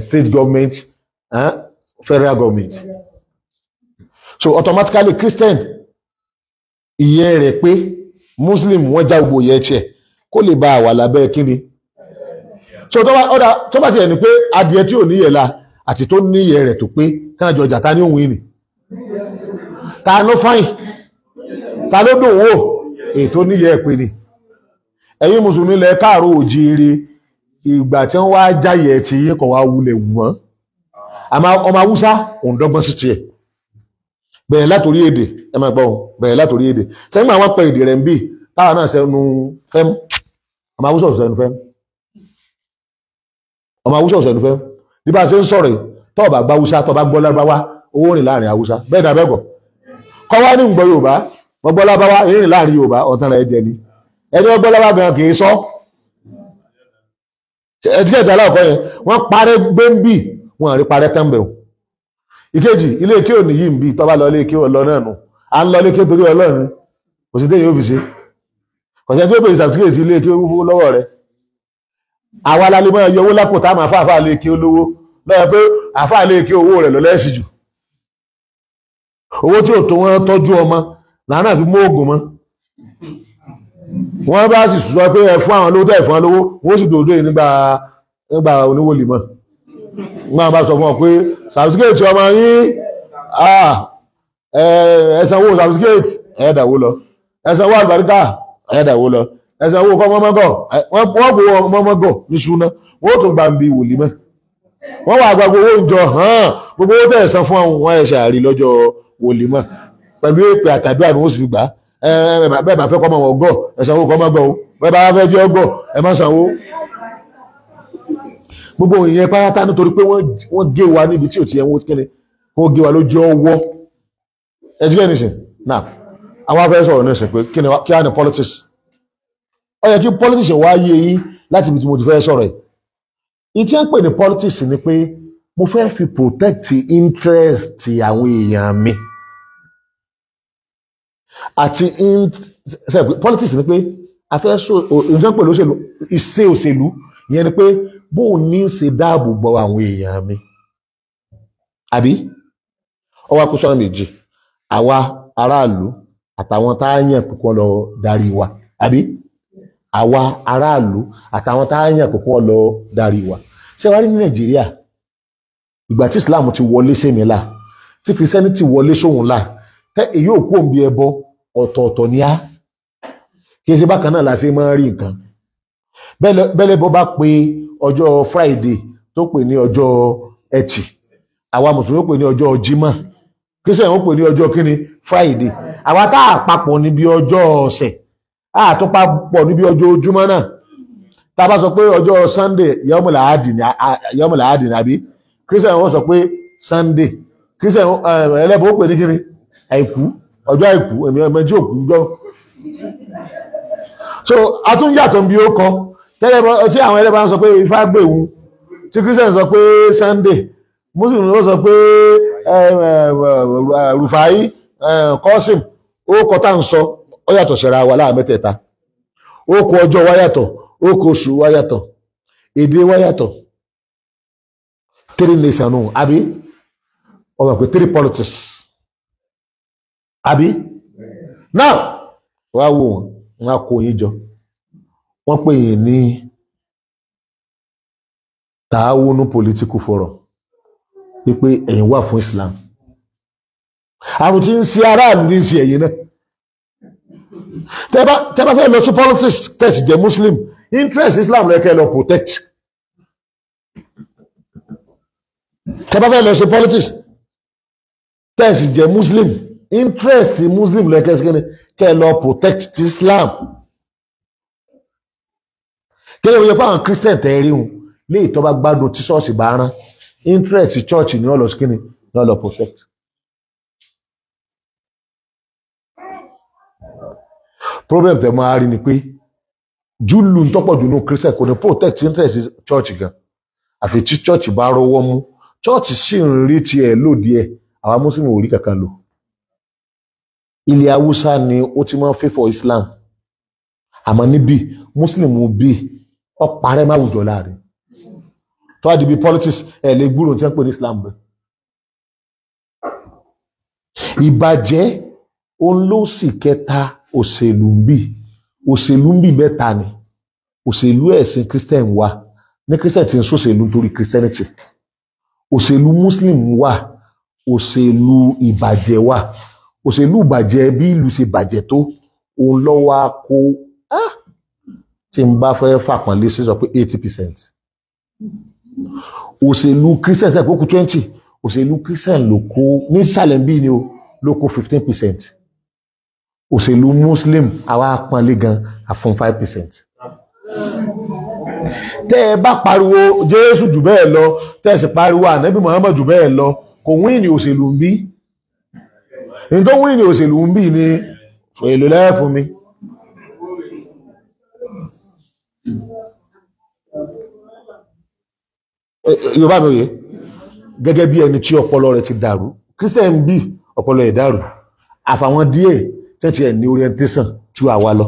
state government, federal government. So automatically Christian ìyẹn rẹ̀ pé Muslim wọ́n já gbogbo ìyẹn tiẹ̀ kó lè bá wà lábẹ́ kíni. So tó bá tiẹ̀ ní pé adìẹ tí ò níyẹ̀ la àti tó níyẹ̀ rẹ̀ tó pé káàjọ ọjà ta ní òun ìní, ta ló fáyìn, ta ló dùn wò, ètò níyẹ̀ pé ni. Ẹ̀yin mùsùlùmí lẹ káàró òjíire, ìgbà tí wọ́n wá jáyẹ̀ tí yín kọ̀ wá wulẹ̀ wù wọ́n. Àmọ́ ọmọ Haúsá òun dọ́gbọ́n sí tiẹ̀. Bẹ̀rẹ̀ látòrí èdè, ẹ máa gbọ́, bẹ̀rẹ̀ látòrí èdè. Sẹ́yìn àwọn pẹ èdè rẹ̀ ń bì táwọn náà sẹ́nu fẹ́m, ọmọ Haúsá ò sẹ́nu fẹ́m, ọmọ Haúsá ò sẹ́nu fẹ́m. Bí bá a ṣe ń sọ̀rọ̀ yìí, tó bá gbọ́ Haúsá, tó bá gbọ́ Lárúbáwá, owó rìn láàrin Haúsá. Bẹ́ẹ̀ dà bẹ́ẹ̀ kọ́. Kọ́ wá ní gbọ́ Yorùbá, wọ́n gbọ́ Lárúbáwá, ìrìn láàrin Yorùbá, ọ̀tán rẹ̀ jẹ ni. Ẹni wọ́n gbọ́ Lárúbáwá gan kì í sọ. Ẹtíkẹ́tì aláwọ̀kọ́ yẹn, wọ́n parẹ́ gbẹ́ńbì, wọ́n rí parẹ́ tán bẹ̀rù. Ìkejì, ilé ike òní yìí ń bí, tó bá lọ ilé ike ọlọ náà nù. À ń lọ ilé ike torí Ọlọ́run, kò sí téyìn ó fi ṣe. Kò sí ẹni tí ó bèrè sàtìkẹ́tì ilé ike owó lọ́wọ́ rẹ̀. Àwa la lè máa yọ owó lápò tá a máa fáfáà lé ike olówó. Lọ́yọ̀ pé àfáà lé ike owó rẹ̀ lọ lẹ́sì jù. Owó tí ò tó wọ́n tọ́jú ọmọ, làánà fi mú oògùn mọ́. Wọ́n bá sì sọ pé ẹ fún àwọn olówó tẹ́ ẹ fún olówó, wọ́n sì dòdò yìí nígbà oníwòlì mọ́. Wọ́n bá sọ fún ọ pé sàbísíkèètì ọmọ yín, ẹ sanwó sàbísíkèètì, ẹ dàwó lọ. Ẹ sanwó àlùbáríkà, ẹ dàwó lọ. Ẹ sanwó kọ́mọ́mọ́gọ̀, wọ́n kó ọmọmọ́gọ̀ ní ṣúná, wọ́n tún gbà ń bi wòlí mọ́. Wọ́n wà gbogbo owó ìjọ hàn, gbogbo owó tẹ̀ san fún àwọn wọn ẹ̀ṣẹ̀ àrí lọ́jọ́ wòlí mọ́. Pẹ̀lú èpè àtàdúrà ni wọ́n sì fi gbà á. Bẹ́ẹ̀ bá fẹ́ kọ́ ọmọ wọn gọ̀, ẹ sanwó kọ́ ọmọ gọ̀ o. Bẹ́ẹ̀ bá fẹ́ jẹ́ ọgọ̀, ẹ má sanwó. Gbogbo ìyẹn pátá nítorí pé wọ́n gé wa níbi tí ò ti yẹ wọ́n kíni, wọ́n gé wa lójú ọwọ́. Ẹ̀jíkẹ́ nìsín náà, àwọn afẹ́ sọ̀rọ̀ nìsín pé kí á ní politics. Ó yẹ kí politics wá yé yín láti ibi tí mo ti fẹ́ sọ̀rọ̀ yìí. Ìtí à ń pè ní politics ni pé mo fẹ́ fi protect interest àwọn èèyàn mi. Àti politics ni pé a fẹ́ sọ ìjọ pẹ̀lú òṣèlú, ìṣe òṣèlú ìyẹn ni pé bóun ní ṣe dáàbò bo àwọn èèyàn mi. Àbí? Ó wá kó sọ́nà méjì, àwa aráàlú àtàwọn tá a yàn pípọ́ lọ darí wa. Àbí? Àwa aráàlú àtàwọn tá a yàn pípọ́ lọ darí wa. Ṣé wàá rí ní Nàìjíríà, ìgbà tí Islam ti wọlé sẹ́mi là, tí Christianity wọlé sóhun là, tẹ́ èyí ò kú òǹbí ẹbọ, ọ̀tọ̀ọ̀tọ̀ ni á. Kì í ṣe bákan náà la ṣe máa ń rí nǹkan. Bẹ́lẹ̀ bọ́ bá pe ọjọ́ Friday tó pè ní ọjọ́ Ẹtì, àwa mùsùlùmí ó pè ní ọjọ́ Jímọ̀, Christian ó pè ní ọjọ́ kíni Friday. Àwa tá a papọ̀ níbi ọjọ́ ọ̀sẹ̀, a tún papọ̀ níbi ọjọ́ ojúmọ́ náà. Tá a bá sọ pé ọjọ́ Sunday yọmọlá àádì ni àbí Christian ó sọ pé Sunday, Christian ẹlẹ́bọ̀ ó pè ní kíni Àìkú, ọjọ́ àìkú, èmi ọmọ tí òkú jọ. So a tún yàtọ̀ bí ó kọ tẹ́lẹ̀ tí àwọn ẹlẹ́bàá ń sọ pé Ifá gbèwú, tí Christian sọ pé Sunday, Muslim ló sọ pé Rufai, Kọ́sìm. Ó kọ tá ń sọ ó yàtọ̀ síra wa láà mẹ́tẹ̀ẹ̀ta. Ó kọ ọjọ́ wa yàtọ̀, ó kọ oṣù wa yàtọ̀, èdè wa yàtọ̀. 3 nation nù, àbí wọ́n mọ̀ pé 3 politics, àbí? Now wá wò wọ́n, wọ́n á kó yín jọ, wọ́n pè yín ní Taawunu Political Forum, wípé ẹ̀yin wà fún Islam. Àrùn tí ń ṣe aráàlú ní ṣe ẹ̀yin náà. Tẹ́ bá fẹ́ lọ sí politics tẹ̀sí jẹ́ Muslim, interest Islam rẹ̀ kẹ́ lọ protect. Tẹ́ bá fẹ́ lọ sí politics tẹ̀sí jẹ́ Muslim, interest Muslim rẹ̀ kẹ́ lọ protect Islam. Kí ló yẹ pé àwọn Christian tẹ́ rí wọn lé ìtọ́ bá gbádùn tí ṣọ́ọ̀ṣì bá rán, interest church ní ọlọ skinny ní ọlọ protect. Problem tẹ́ máa rí ni pé júlù ń tọ́pọ̀ jù ní Christian kò ní protect interest church gan, àfi tí church bá rọwọ́ mú. Church sì ń rí tiẹ̀ lòdì ẹ̀, àwa Muslim ò rí kankan lò. Ilẹ̀ Haúsá ni ó ti máa ń favour Islam, àmọ́ níbí Muslim bí ọ parẹ́ má wùjọ láàrin. Tó wá di bí politics ẹ̀ lè gbúrò tí wọ́n pè ní Islam bẹ́ẹ̀. Ìbàjẹ́ òun ló sì kẹta òṣèlú ń bì. Òṣèlú ń bì mẹ́ta ni. Òṣèlú ẹ̀sìn Christian wà, ní Christian ti ń ṣòṣèlú nítorí Christianity. Òṣèlú Muslim wà, òṣèlú ìbàjẹ́ wà. Òṣèlú ìbàjẹ́ bí ìlú ṣe bàjẹ́ tó, òun ló wá kó tí n bá fẹ́ fàpọ̀nlé sí sọ pé 80%. Òṣèlú Christian sẹ́kọ̀ọ́ kú 20, òṣèlú Christian ló kó nísàlẹ̀ bí ni o ló kó 15%. Òṣèlú Muslim àwa pọnlé gan àfún 5%. Tẹ́ ẹ bá pariwo Jésù jù bẹ́ẹ̀ lọ, tẹ́ ẹ sì pariwo Ànábì Muhammad jù bẹ́ẹ̀ lọ, kò wíìnì òṣèlú ń bí. Ní tó wíìnì òṣèlú ń bí ni èlò lẹ́ẹ̀fún mi. Yorùbá mi òye gẹ́gẹ́ bí ẹni tí ọpọlọ rẹ̀ ti dàrú. Christian bí ọpọlọ ẹ̀ dàrú, àfàwọn díẹ̀ tẹ́tí ẹ̀ ní orientation ju àwa lọ.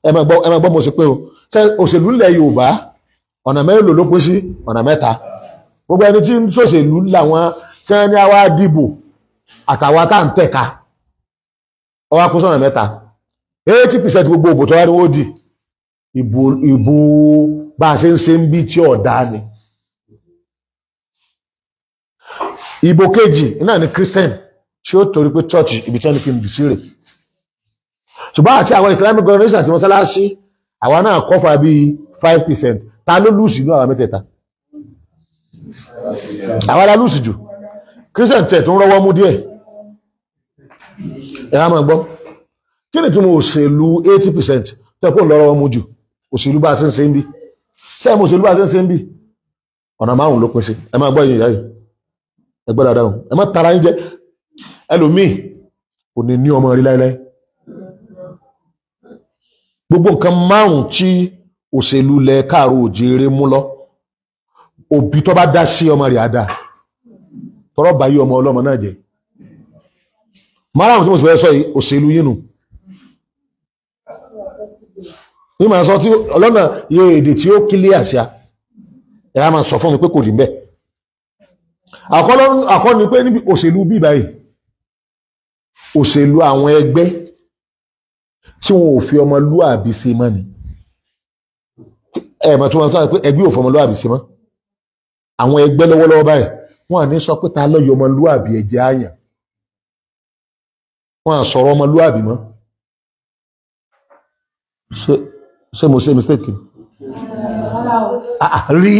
Ẹ máa gbọ́ mo ṣe pé o òṣèlú ilẹ̀ Yorùbá ọ̀nà mélòó ló pín sí? Ọ̀nà mẹ́ta. Gbogbo ẹni tí ń ṣòṣèlú làwọn tí wọ́n ní àwa dìbò àtàwa tá à ń tẹ̀ka, ọwọ́ kó sọ̀nà mẹ́ta. 80% gbogbo òbò tó wá ní wọ́n dì ìbò bá a ṣe ń ṣe ń bí tí ọ̀dá ni. Ìbò kejì náà ni Christian tí ó torí pé church ibi tí wọ́n ní kí n bì sí rè. Ṣùgbọ́n àti àwọn Islamic organization àti mọ́sálásí àwa náà kọ́fà bíi 5%. Ta ló lùsì ní àwọn mẹ́tẹ̀ẹ̀ta? Àwa la lùsì jù. Christian tẹ̀ tó ń rọ́wọ́ mú díẹ̀. Ẹ á máa gbọ́. Kí ni kí mo òṣèlú 80% tẹ̀ kó ń lọ rọ́wọ́ mú jù? Òṣèlú bá a ṣe ń ṣe ń bí. Sẹ́ẹ̀ mo òṣèlú bá a ṣe ń ṣe ń bí? Ọ̀nà márùn-ún ló pín sí. Ẹ máa gbọ́ ìyìn ìyá yìí. Ẹ gbọ́ dáadáa o. Ẹ má tara yín jẹ. Ẹlòmíì kò ní ní ọmọ rí láéláé. Gbogbo nǹkan márùn-ún tí òṣèlú lẹ káàró òjèrè mú lọ, òbí tó bá dá sí ọmọ rẹ̀ á dáa, tọrọ bá yí ọmọ ọlọ́mọ náà jẹ. Márùn-ún tí mo sì fẹ́ sọ yìí, òṣèlú yín nù. Ní màá sọ tí ọlọ́nà iye èdè tí ó kílé àṣà, ẹ á máa sọ fún mi pé kò rí bẹ́ẹ̀. Àkọ́ ni pé níbi òṣèlú bí báyìí, òṣèlú àwọn ẹgbẹ́ tí wọn ò fi ọmọlúàbí ṣe mọ́ ni. Ẹ mọ̀ tí wọ́n sọ pé ẹgbẹ́ ò fọmọlúàbí ṣe mọ́. Àwọn ẹgbẹ́ lọ́wọ́lọ́wọ́ báyìí wọ́n à ní sọ pé ta ló yọ ọmọlúàbí ẹ̀jẹ̀ àyàn. Wọ́n à sọ̀rọ̀ ọmọlúàbí mọ́. Ṣé mo ṣe mistake? Rí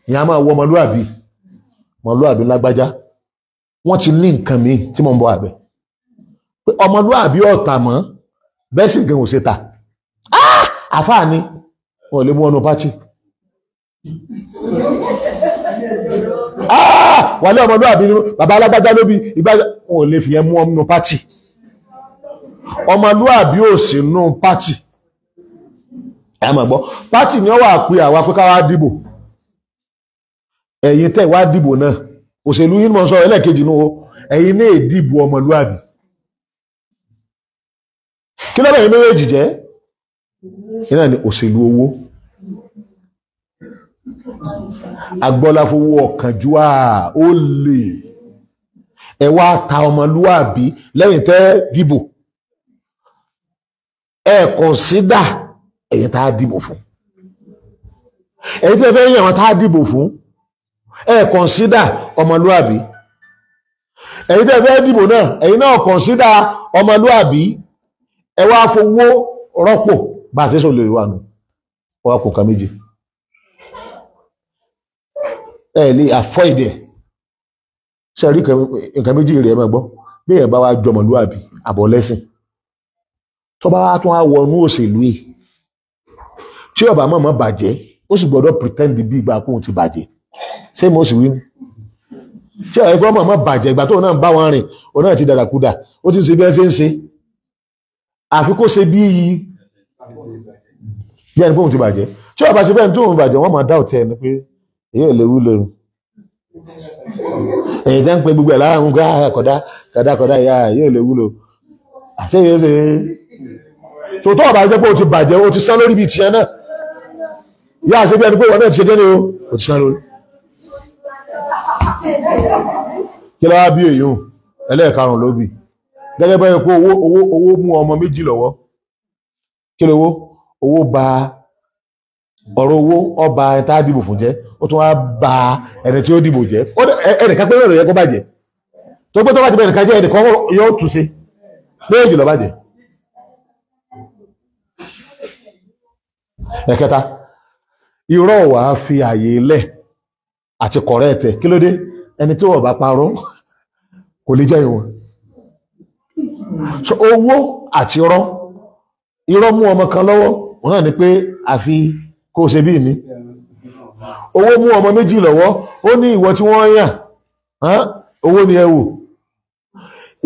ìyá máa wọ ọmọlúàbí, ọmọlúàbí lágbájá. Wọ́n ti ní nǹkan míì tí mo ń bọ̀ àbẹ̀. Pé ọmọlúàbí ọ̀tà mọ́, bẹ́ẹ̀ sì gan ò ṣe ta. Àfáà ni wọn ò lè mú ọnù pátì. Wàlẹ́ ọmọlúàbí ni bàbá alágbájá ló bí ìgbà, wọn ò lè fi yẹn mú ọnù pátì. Ọmọlúàbí ò sí nú pátì. Ẹ máa gbọ́, pátì ni ó wà pé àwa pé ká wá dìbò. Ẹ̀yin tẹ́ wá dìbò náà, òṣèlú yín mọ̀ sọ ẹlẹ́ẹ̀kejì nù o, ẹ̀yin ní ìdìbò ọmọlúàbí. Kí ló bẹ̀rẹ̀ méjèèjì jẹ́? Iná ni òṣèlú owó. Agbọ́láfowó ọ̀kánjúwà ó lè ẹ wá ta ọmọlúàbí lẹ́yìn tẹ́ dìbò. Ẹ kọ̀nsídà ẹ̀yin tá a dìbò fún. Ẹ̀yin tẹ́ fẹ́ yàn wọn tá a dìbò fún. Ẹ kọ̀nsídà ọmọlúàbí. Ẹ̀yin tẹ́ fẹ́ dìbò náà, ẹ̀yin náà kọ̀nsídà ọmọlúàbí. Ẹ wá fowó rọ́pò bá a ṣe sọ lè wà nù. Wọ́n kò kan méjì. Ẹ lè avoid ẹ̀. Ṣé rí nǹkan méjì rẹ̀ máa gbọ́? Bí ẹ̀ bá wá jọmọlúàbí àbọ̀ lẹ́sìn, tó bá wá tún á wọnú òṣèlú yìí, tí ọba mọ̀mọ́ bàjẹ́, ó sì gbọ́dọ̀ pretend bí ìgbà kóun ti bàjẹ́. Ṣé mo sì wí ni? Ṣé ẹ̀gbọ́n mọ̀mọ́ bàjẹ́ ìgbà tóun náà ń bá wọn rìn, òun náà ti dàdàkudà, ó ti ń ṣe bí ẹ ṣe ń ṣe. Àfi kó ṣe bí bí ẹni kóun ti bàjẹ́. Tí ọba ṣe bẹ́ẹ̀ ni tóun bàjẹ́, wọ́n máa dá òtẹ́ ẹni pé èyí ò lè wúlò. Èyí tẹ́ ń pe gbogbo ẹ̀ lára ń gbá kọ̀dá kọ̀dá kọ̀dá ìyá èyí ò lè wúlò. Àṣé yìí ṣe tòótọ́ ọba jẹ́ pé o ti bàjẹ́, o ti sán lórí bíi tiẹ̀ náà. Yá àṣẹ bí ẹni pé wọn náà ti ṣe kéde o, o ti sán lórí. Kí ló wá bí èyí o? Ẹlẹ́ẹ̀karùn-ún ló bì. Gẹ́gẹ́ bẹ́ẹ̀ pé owó owó owó mú ọmọ méjì lọ́wọ́. Kí lówó? Owó ba ọ̀rọ̀ owó ọba ẹni tá a dìbò fún jẹ́, ó tún wá ba ẹni tí ó dìbò jẹ́. Ẹnìkan pé mẹ́rin yẹ kó bàjẹ́. Tó pé tó bá ti bẹ ẹnìkan jẹ́, ẹnìkan yóò tún ṣe. Méjì ló bàjẹ́. Ẹ̀kẹta, irọ́ wà á fi àyè lẹ̀ àti kọ̀rẹ́ ẹ̀tẹ̀. Kí ló dé? Ẹni tí ó bá parọ́ kò lè jẹ́ ìwọ̀n. So owó àti irọ́, irọ́ mú ọmọ kan lọ́wọ́, òun náà ni pé àfi kó o ṣe bí mi. Owó mú ọmọ méjì lọ́wọ́, ó ní ìwọ tí wọ́n yàn, owó ni ẹ wò.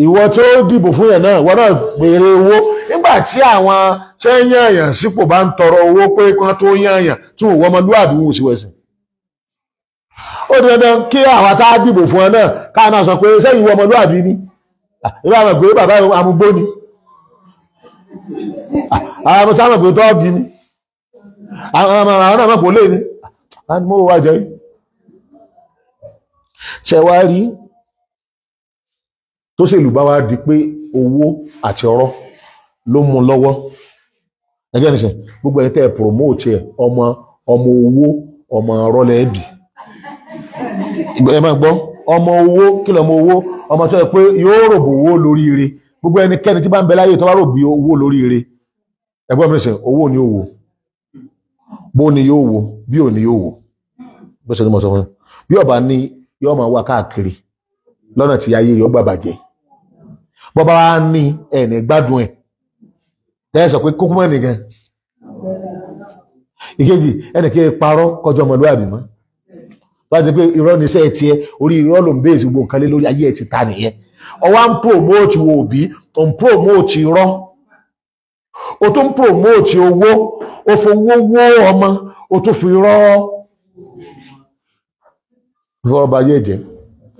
Ìwọ tó dìbò fún yàn náà, wọ́n náà béèrè owó. Nígbà tí àwọn tí ń yàn yàn sípò bá ń tọrọ owó pé kán tó yàn yàn tí wọ́n ọmọlúwàbí wọn ò sì wẹ̀sìn. Ó di dandan kí àwa tá a dìbò fún ẹ náà káà náà sọ pé sẹ́yìn ìwọ ọmọlúwàbí ni. Ìbá àwọn pé bàbá amúgbó ni. Àwọn sáwọn pé tọ́ọ̀gì ni. Àwọn náà mọ̀ pò lé ni. Mo wà jẹ́. Ṣé wá rí tó ṣèlú bá wá di pé owó àti ọrọ̀ ló mú lọ́wọ́. Ẹgbẹ́ nìṣẹ́ gbogbo ẹni tẹ́ ẹ promote ẹ ọmọ ọmọ owó ọmọ ọrọ̀ lẹ́ẹ̀bì. Ẹ máa gbọ́ ọmọ owó kí lọ́mọ owó ọmọ tó yẹ pé yóò ròbò owó lórí ire. Gbogbo ẹnikẹ́ni tí bá ń bẹ láyé tó bá ròbí owó lórí ire. Ẹgbẹ́ mi nìṣẹ́ owó ni ó wò, bó ni yóò wò, bí ò ní yóò wò. Bó ṣe ni mo sọ fún yín. Bí ọba ní yóò máa wá káàkiri lọ́nà tí ayé yóò gbà bàjẹ́. Bọ́bá wa ní ẹ̀ẹ́nì gbádùn ẹ̀. Tẹ́ sọ pé kókó mọ́ nìkan. Ìkejì ẹnì kí parọ́ kọjọ́ ọmọlúwàbí mọ́. Bá ti pé irọ́ ní iṣẹ́ tiẹ̀, orí irọ́ ló ń bèèsì gbogbo nǹkan lé lórí ayé ẹ̀ ti ta nìyẹn. Ọwá ń promote òbí, ò ń promote irọ́. O tún ń promote owó, o fowó wó ọmọ, o tún fi irọ́ fọwọ́ ba ayé jẹ́.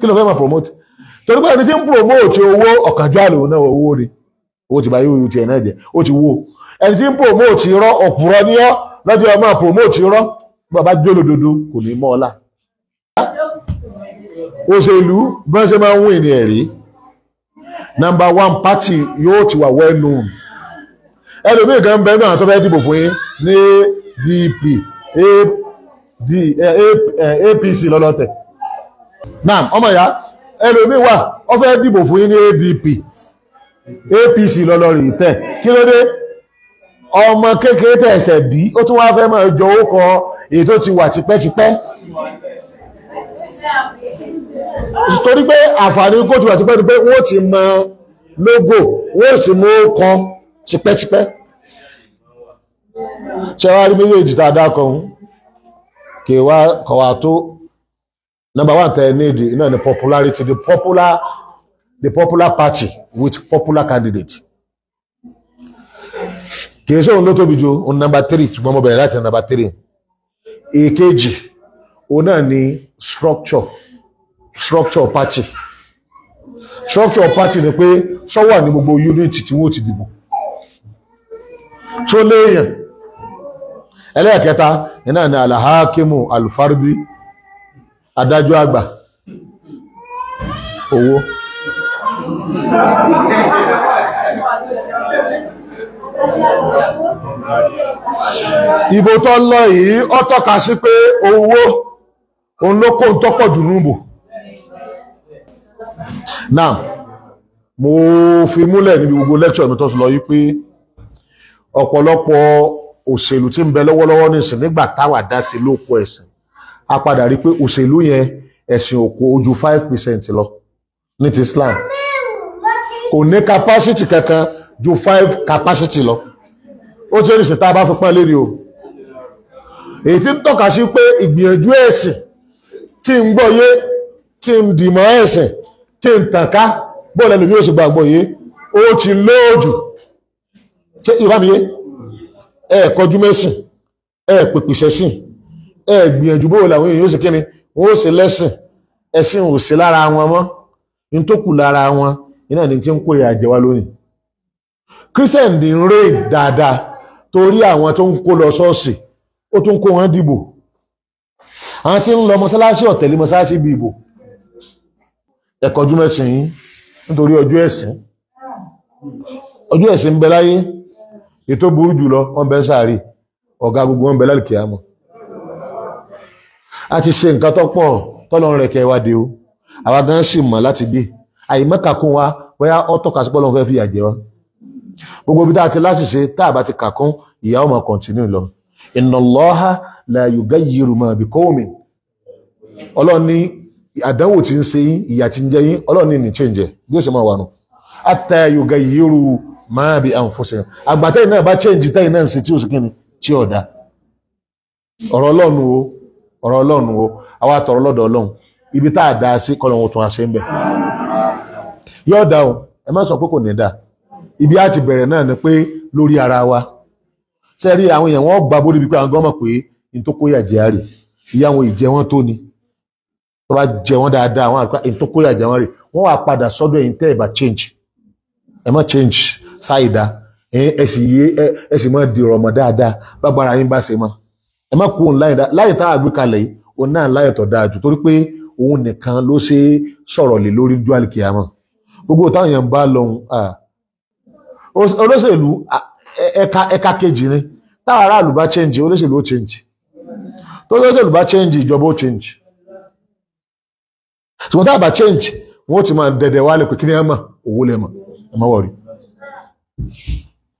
Kí ló fẹ́ máa promote? Torí pé ẹni tí ń promote owó ọ̀kánjúwà lòun náà owó ni. Owó ti bá yóò tiẹ̀ náà jẹ́, ó ti wó. Ẹni tí ń promote irọ́ òpùrọ́ ní ọ́ lọ́jọ́ ọmọ promote irọ́. Bàbá jólódodo kò ní mọ́ ọlá. Òṣèlú bí wọ́n ṣe máa ń win ní ẹ̀rí. Number one party yóò ti wà well known. Ẹlòmíì kan bẹ́ẹ̀ náà tó fẹ́ dìbò fún yín ní DP, APC lọ́lọ́tẹ̀. Naam, ọmọ ìyá ẹlòmíì wà ó fẹ́ dìbò fún yín ní ADP, APC lọ́lọ́rì tẹ̀. Kí ló dé? Ọmọ kékeré tẹ̀sẹ̀ bí ó tún wá fẹ́ máa jọ ó kọ èyí tó ti wà tipẹ́tipẹ́. Torí pé àǹfààní kó ti wà tipẹ́ ni pé wọ́n ti mọ logo, wọ́n sì mú ó kọ tipẹ́tipẹ́. Ṣé wàá rí méjèèjì tá a dá kan kì í wá kọ̀wá tó. Number one tẹ need náà ni popularity, the popular party with popular candidate. Kìí sóhun ló tóbi ju òun nọ́mbà 3, ṣùgbọ́n mo bẹ̀rẹ̀ láti nọ́mbà 3. Èkejì òun náà ni structure party. Structure party ni pé sọ́wọ́ ní gbogbo unit tí wọ́n ti dìbò tó léèyàn. Ẹlẹ́ẹ̀kẹta iná ni alhakimu alfardi, adájọ́ àgbà, owó. Ìbò tó lọ yìí ó tọ́ka sí pé owó òun ló kó ń tọ́pọ̀ jù nùbò. Now, mo fi múlẹ̀ níbi gbogbo lecture mi tó lọ yìí pé ọ̀pọ̀lọpọ̀ òṣèlú tí ń bẹ lọ́wọ́lọ́wọ́ nísìn nígbà táwa dá sí lóko ẹ̀sìn, a padà rí pé òṣèlú yẹn ẹ̀sìn òkò ojú 5% lọ ní ti Islam. Kò ní capacity kankan ju 5 capacity lọ. Ó ti rí tá a bá fi pọ́n lérí o. Èyí tí ń tọ́ka sí pé ìgbìyànjú ẹ̀sìn kí n gbọ́yé, kí n dìmọ̀ ẹ̀sìn, kí n tàn ká bóòlù ẹlòmí ó sì gbàgbọ́ yé, ó ti lóòjù. Ṣé Yorùbá mi yé? Ẹ kọjú mẹ́sìn, ẹ pèpè sẹ́sìn, ẹ gbìyànjú bóòlù àwọn èèyàn ó sì kíni, wọ́n ó sì lẹ́sìn, ẹ̀sìn ò sí lára wọn mọ́. Ní tó kù lára wọn iná ní tí ń kó ìyà jẹ wá lónìí. Christian ní ń rè dáadáa torí àwọn tó ń kó lọ ṣọ́ọ̀ṣì, ó tún kó wọn dìbò. Àwọn tí ń lọ mọ́sálásí ọ̀tẹ̀lé mọ́sálásí bí ìbò. Ẹ kọjú mẹ́sìn yín nítorí ọjọ́ ẹ̀sìn. Ọjọ́ ẹ̀sìn ń bẹ láyé, ètò burú jùlọ wọ́n bẹ sáré, ọ̀gá gbogbo wọn bẹ lálùkìyámọ̀. A ti ṣe nǹkan tó pọ̀ tọ́lọ́run rẹ̀ kẹwàá dé o, àwa gan sì mọ̀ láti dé. Àìmọ́kàkún wa bóyá ó tọ́ka sí pọ́lọ́run fẹ́ fìyà jẹ wá. Gbogbo ibi tá a ti láṣìṣe tá a bá ti kàkún, ìyà ó máa kọ̀ntínú lọ. Inna Allaha la yugayyiru ma bi qawmin. Ọlọ́run ní àdánwò tí ń ṣe yín, ìyà tí ń jẹ yín, Ọlọ́run ní ní change bí ó ṣe máa wà nù. Hatta yugayyiru ma bi anfusihim. Àgbàtẹ́yìn náà bá change tẹ́yìn náà ń ṣe tí ó sì kíni tí ó dá. Ọ̀rọ̀ Ọlọ́run o, ọ̀rọ̀ Ọlọ́run o, àwa tọrọ lọ́dọ̀ Ọlọ́run. Ibi tá a dá sí kọ́lọ́run tún a ṣe ń bẹ̀. Yóò dá o, ẹ má sọ pé kò ní dá. Ibi á ti bẹ̀rẹ̀ náà ni pé lórí ara wa. Ṣé rí àwọn èèyàn wọ́n gba bórí bíi pé àwọn gọ́mọ̀ pé n tó kóyà jẹ́ àrè, ìyá àwọn ìjẹ wọn tó ni. Tó bá jẹ wọn dáadáa, àwọn àlùkò n tó kóyà jẹ wọn rè, wọ́n wá padà sọ́dọ̀ ẹ̀yin tẹ́ ẹ̀ bá change. Ẹ má change ṣáìdá, ẹ sì yé ẹ sì má di ọ̀rọ̀ mọ́ dáadáa, bágbára yín bá ṣe mọ́. Ẹ má kú òun láyè tá a gbé kalẹ̀ yìí, òun náà láyè tó dáa jù torí pé òun nìkan ló ṣe sọ̀rọ̀ lé lórí ju àlìkìyámọ̀. Gbogbo táwọn èèyàn bá lọ́hùn, olóṣèlú ẹ̀ka kejì ni. Táwọn aráàlú bá change, olóṣèlú ó change. Tó olóṣèlú bá change, ìjọba ó change. Ṣùgbọ́n tá a bá change, wọ́n ti máa dẹ̀dẹ̀ wálé pé kí ni ẹ mọ̀, owó lẹ mọ̀, ẹ má wọ̀rí.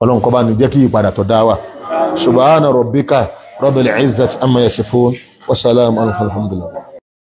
Ọlọ́run kó bá ní jẹ́ kí ìpadà tó dá wà. Subhana rabbika rabbil izzati amma yasifun wa salamun alhamdulillah.